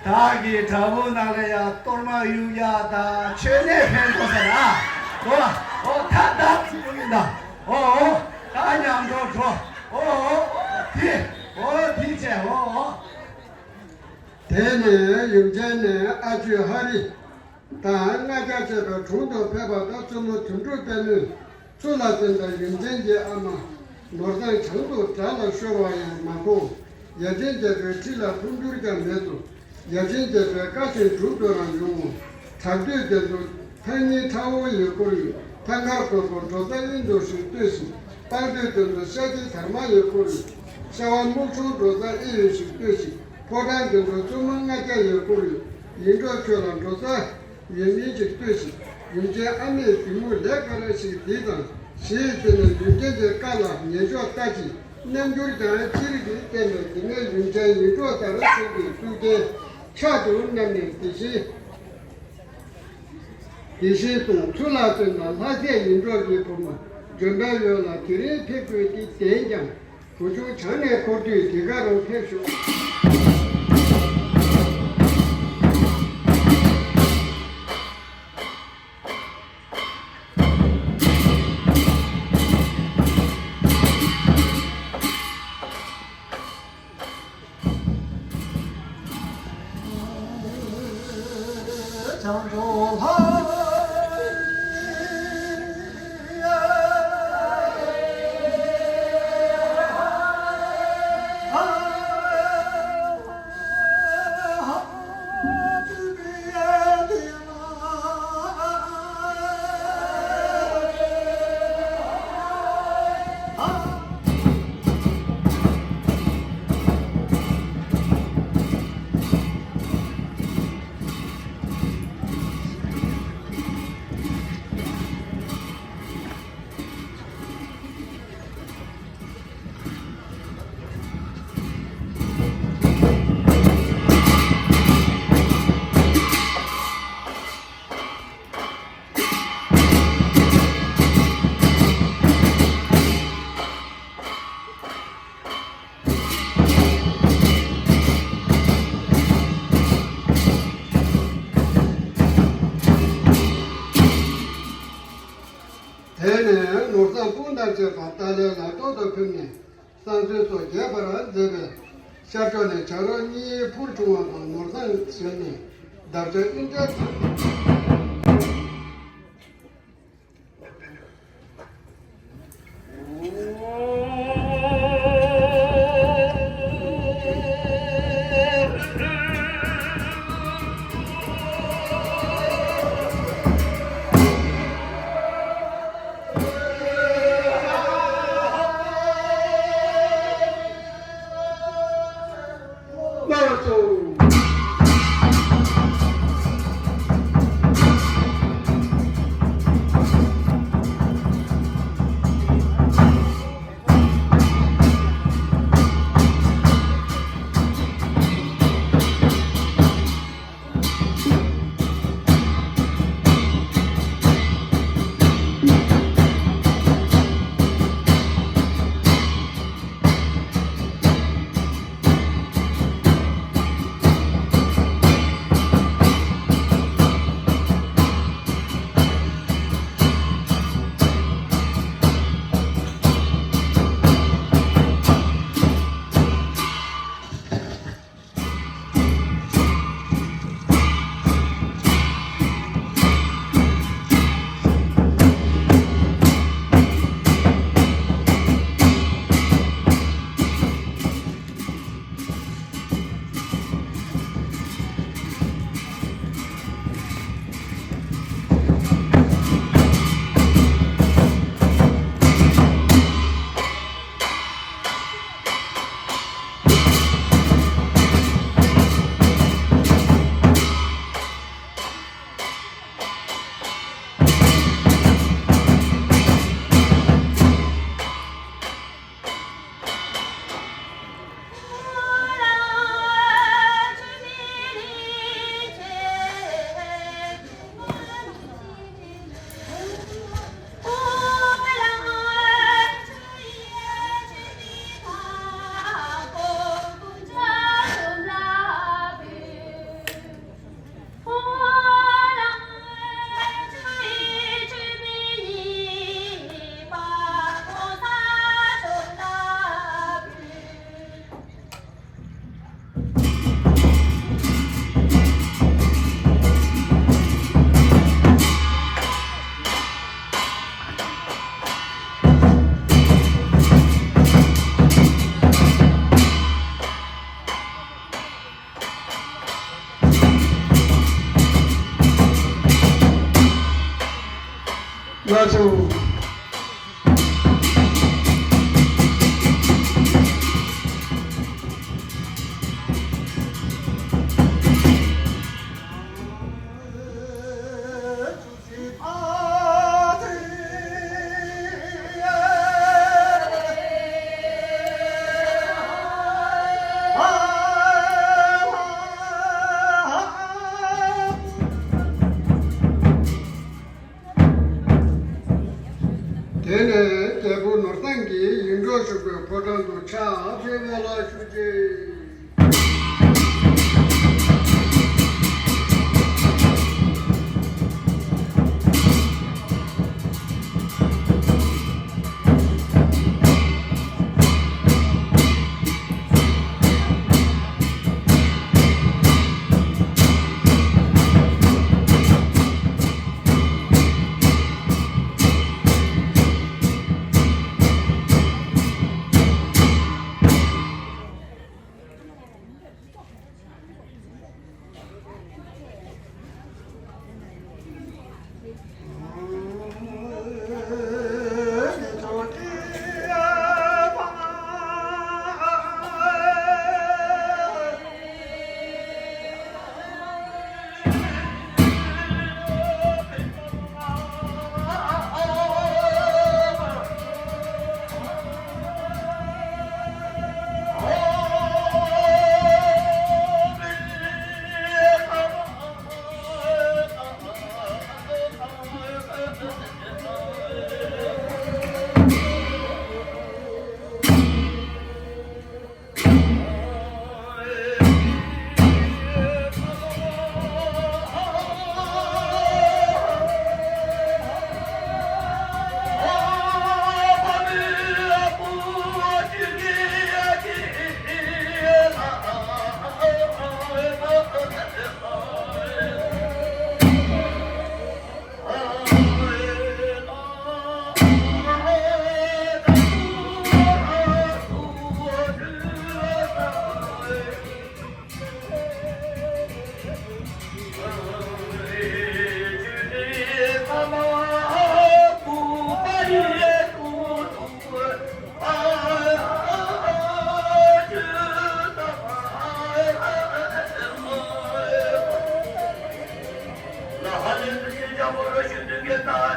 བདག་གི་དྲ་བོ་ནང་ལ་ཡང་གཏོར་མ་གཡུག་ཡག་དང་མཆོད་གནས་འཕེན་དགོས་ས་ར། ཨོ་ཨོ་ད་བདག་ཚོ་ཡིན་ད། ཨོ་ཨོ་ད་མཉམ་དུ་འགྲོ། ཨོ་ཨོ་དེ་ཨོ་དེ་བྱས་ཨོ་ཨོ། དེ་ནས་ཡུམ་ཆེན་ནས་ཨ་ཅོ་ཧ་རི། དང་ལྔ་བརྒྱ་བཅས་པའི་དྲུང་དུ་ཕེབས་པ་དང་བཙུན་མོ་དོན་གྲུབ་པད་མོས་ཚུར་ལ་བསྟན་པའི་ཡུམ་ཆེན་གྱི་ཨ་མ་ནོར་བཟང་བྱང་དུ་དགྲ་ལ་ཤོར་བ་ཡང་མ་མཐོང་། ཡ་མཚན་རྒྱལ་པོའི་ཁྲི་ལ་འཕུར་འགྱུར་ཀྱང་མེད་དོ། ཡ་མཚན་རྒྱལ་པོའི་བཀའ་བཞིན་སྒྲུབ་ཏུ་རང་ཡོང་ངོ་། དྲག་སྟོད་དེ་ཚོ་ཐག་ཉེ་ཁྲ་བོ་ཡིས་བསྐོར་ཡོད། ཐང་དཀར་རྡོ་སྐོར་འགྲོ་ས་ཨིན་དོ་ཞེས་ལྟོས་ཤིག་སྤང་སྟོད་དེ་ཚོ་ཤ་ཁྱི་དར་མ་ཡིས་བསྐོར་ཡོད། ཤ་བ་སྨུག་ཆུང་འགྲོ་ས་ཨེ་ཡོད་ཞིག་ལྟོས་ཤིག་ཕོ་བྲང་དེ་ཚོ་བཙུན་མོ་ལྔ་བརྒྱ་ཡིས་བསྐོར་ཡོད། ཡིད་འཕྲོག་ཁྱོད་ལ་འགྲོ་ས་ཡོད་མིན་ཅིག་ལྟོས་ཤིག་ཡུམ་ཆེན་ཨ་མས་གད་མོ་ལེགས་པ་ར་ཞིག་དེ་དང་ཞེས་ཟེར་ནས་ཡུམ་ཆེན་གྱི་བཀའ་ལ་ཉན་ཆོག་ལྟ་ཅི། རྣམ་འགྱུར་ཀྱང་ཅི་རིགས་ཀྱིས་བསྟན་པས་དེ་ནས་ཡུམ་ཆེན་ཡིད་འཕྲོག་ལྟར་བྱུང་བའི་གཙུག་རྒྱན་ཕྱག་ཏུ་བསྣམས་ནས་དེ་བཞིན་དེ་བཞིན་གསུངས། ཚུར་ལ་བསྟན་ན་ལྷ་སྲས་ཡིད་འཕྲོག་གི་བུ་མོ་འཇོན་པའི་འོད་ལ་དེ་རིང་ཕེབས་དགོས་ཀྱི་བདེན་ཀྱང་། བུ་ཆུང་བྱང་ནས་འཁོར་དུས་དེ་ག་རུ་ཕེབས་ཤོག་དེ་ནས་ནོར་བཟང་སྤུན་ཟླར་བཅས་པ་ཏཱ་ལའི་ལག་ཐོག་ཏུ་ཕུལ་ནས་བསང་གསོལ་སོགས་རྒྱས་པར་མཛད་པས། ཤར་ཕྱོགས་ནས་བྱ་རོག་གཉིས་འཕུར་བྱུང་བ་དང་ནོར་བཟང་ཞལ་ནས་འདབ་ཆགས་ཨིན་དྲ་དང་། ལགས་སོ། དེ་ནས་རྒྱལ་པོ་ནོར་བཟང་གིས་ཡིད་འཕྲོག་ཤུགས་པའི་ཕོ་བྲང་དུ་ཕྱག་འཚལ་བ་ལ་ཞུ་རྗེས།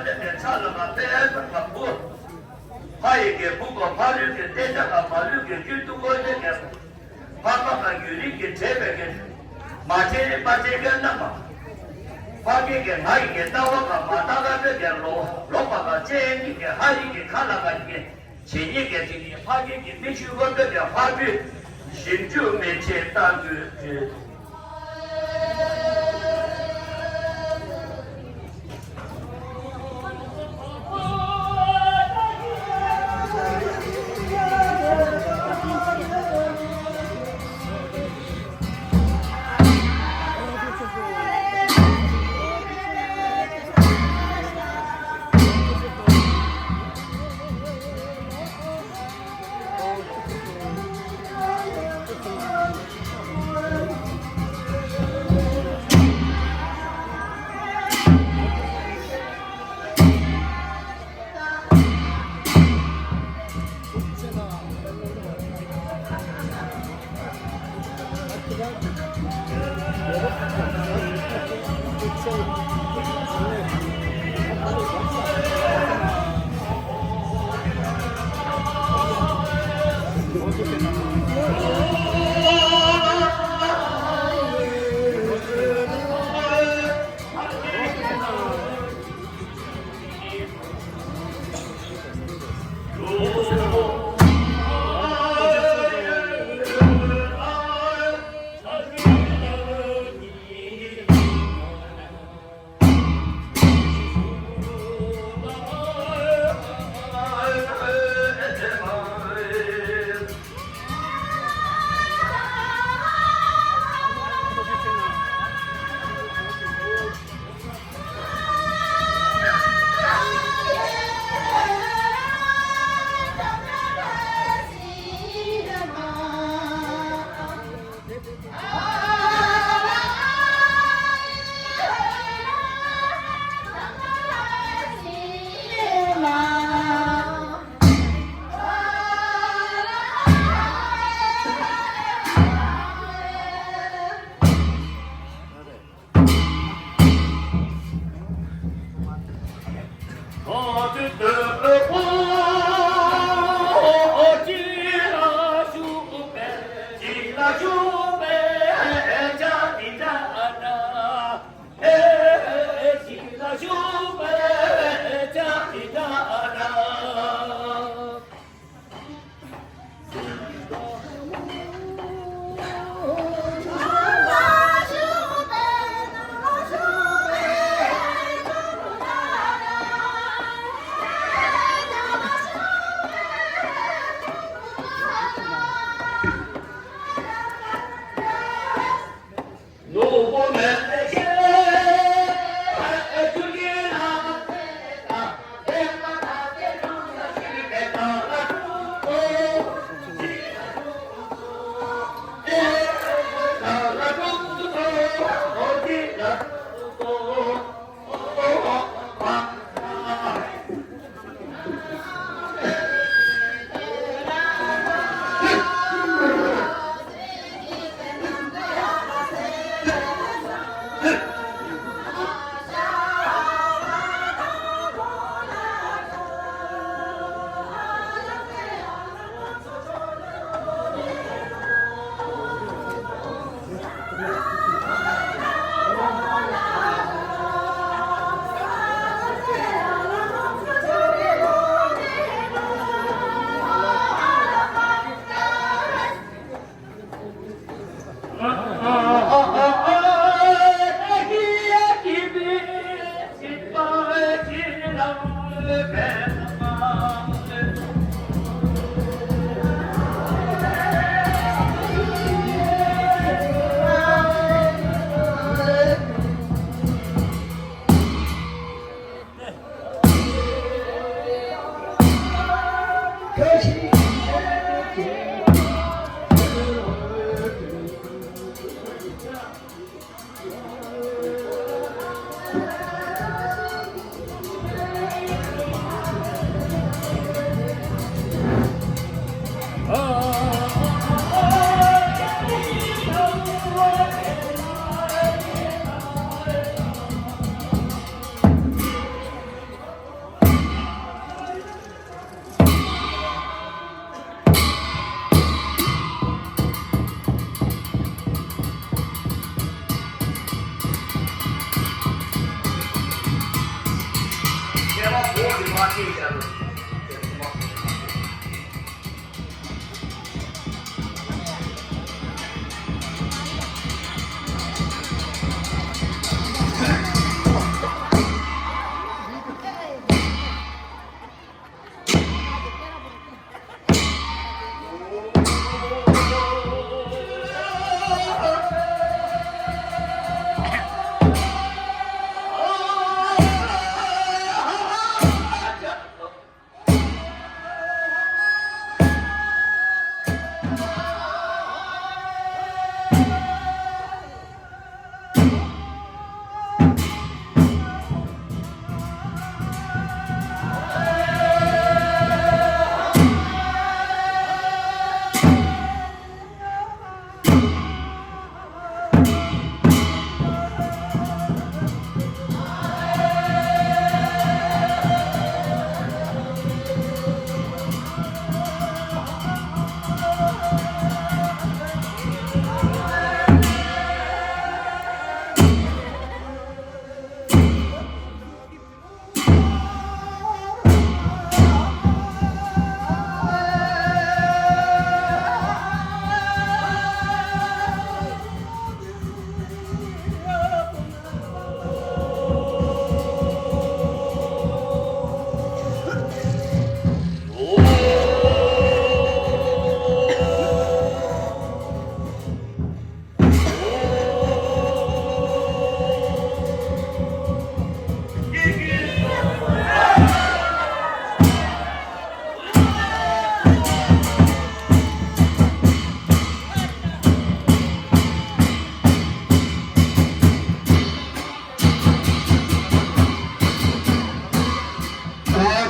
ཕྱག་ལ་མ་པའི་ཕ་བུ། ཕ་ཡི་གེ་བུ་གོ་ཕ་ལུས་ཀྱི་ཏེ་ཅ་ག་མ་ལུས་ཀྱི་རྒྱུད་དུ་གོ་ཏེ་གེ། ཕ་མ་ག་རྒྱུད་རིགས་ཀྱི་བྲེས་པའི་གེ། མ་བྲེས་རིགས་མ་བྲེས་གེ་རྣམ་པ། ཕ་གི་གེ་ང་ཡི་གེ་ལྟ་བ་ག་མ་ལྟ་ག་པའི་གེ་ལོ་ལོ་པ་ག་ཅེ་ཡན་གྱི་གེ་ཧ་རི་གི་ཁ་ལ་ག་གི་གེ། ཇི་སྙེད་ཀྱི་དེ་ཉིད་ཕ་རྒན་གྱི་མི་ཆོས་སྐོར་སྐབས་ཀྱི་ཕ་བུས་ཞིབ་འཇུག་མི་བྱེད་ལྟ་དགོས་ཀྱི།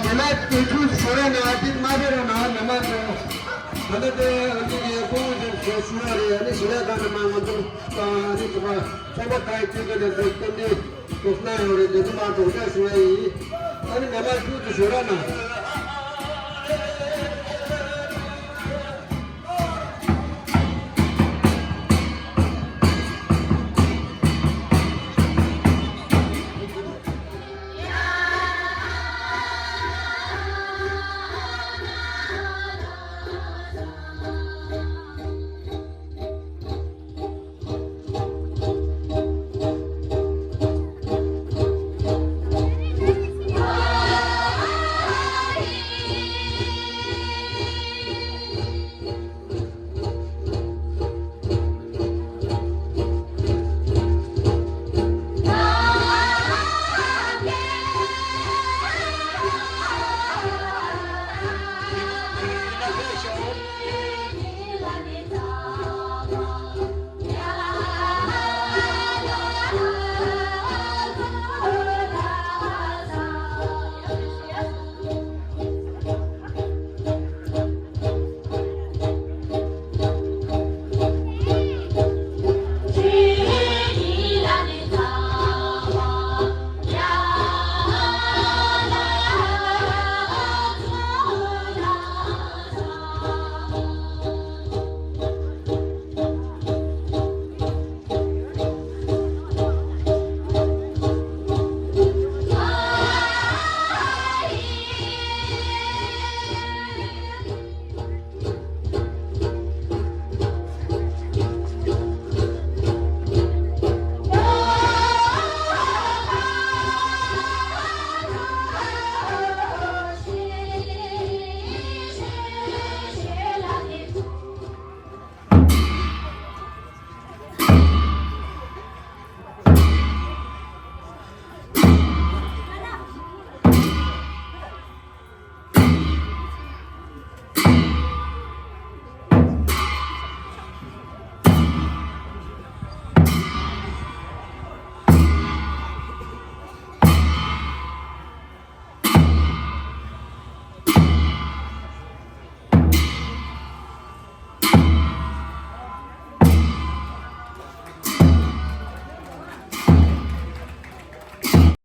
མི་ལ་དེ་ཚོ་ཞོར་ན་ཅིག་མ་བྱེད་རོགས་གནང་། མི་མང་ཚོ་ད་ལྟ་དེ་ཨ་ནི་ངས་ཁོང་ཚོ་ཞུ་ཞུ་བ་རེད། ཨ་ནི་ཞི་ལ་གང་ནས་མ་ང་ཚོ་ཨ་ནི་ཚོ་ཚོགས་པ་ཁག་གི་ཁྱོད་ཚོ་ནས་ཚོ་སྟོན་ནས་ཚོགས་གནང་ཡོད་རེད། དེ་ཚོ་མ་གཏོགས་ཅག་ཞུ་བ་ཡིན། ཨ་ནི་མི་མང་ཚོ་ཚོ་ཞོར་ན།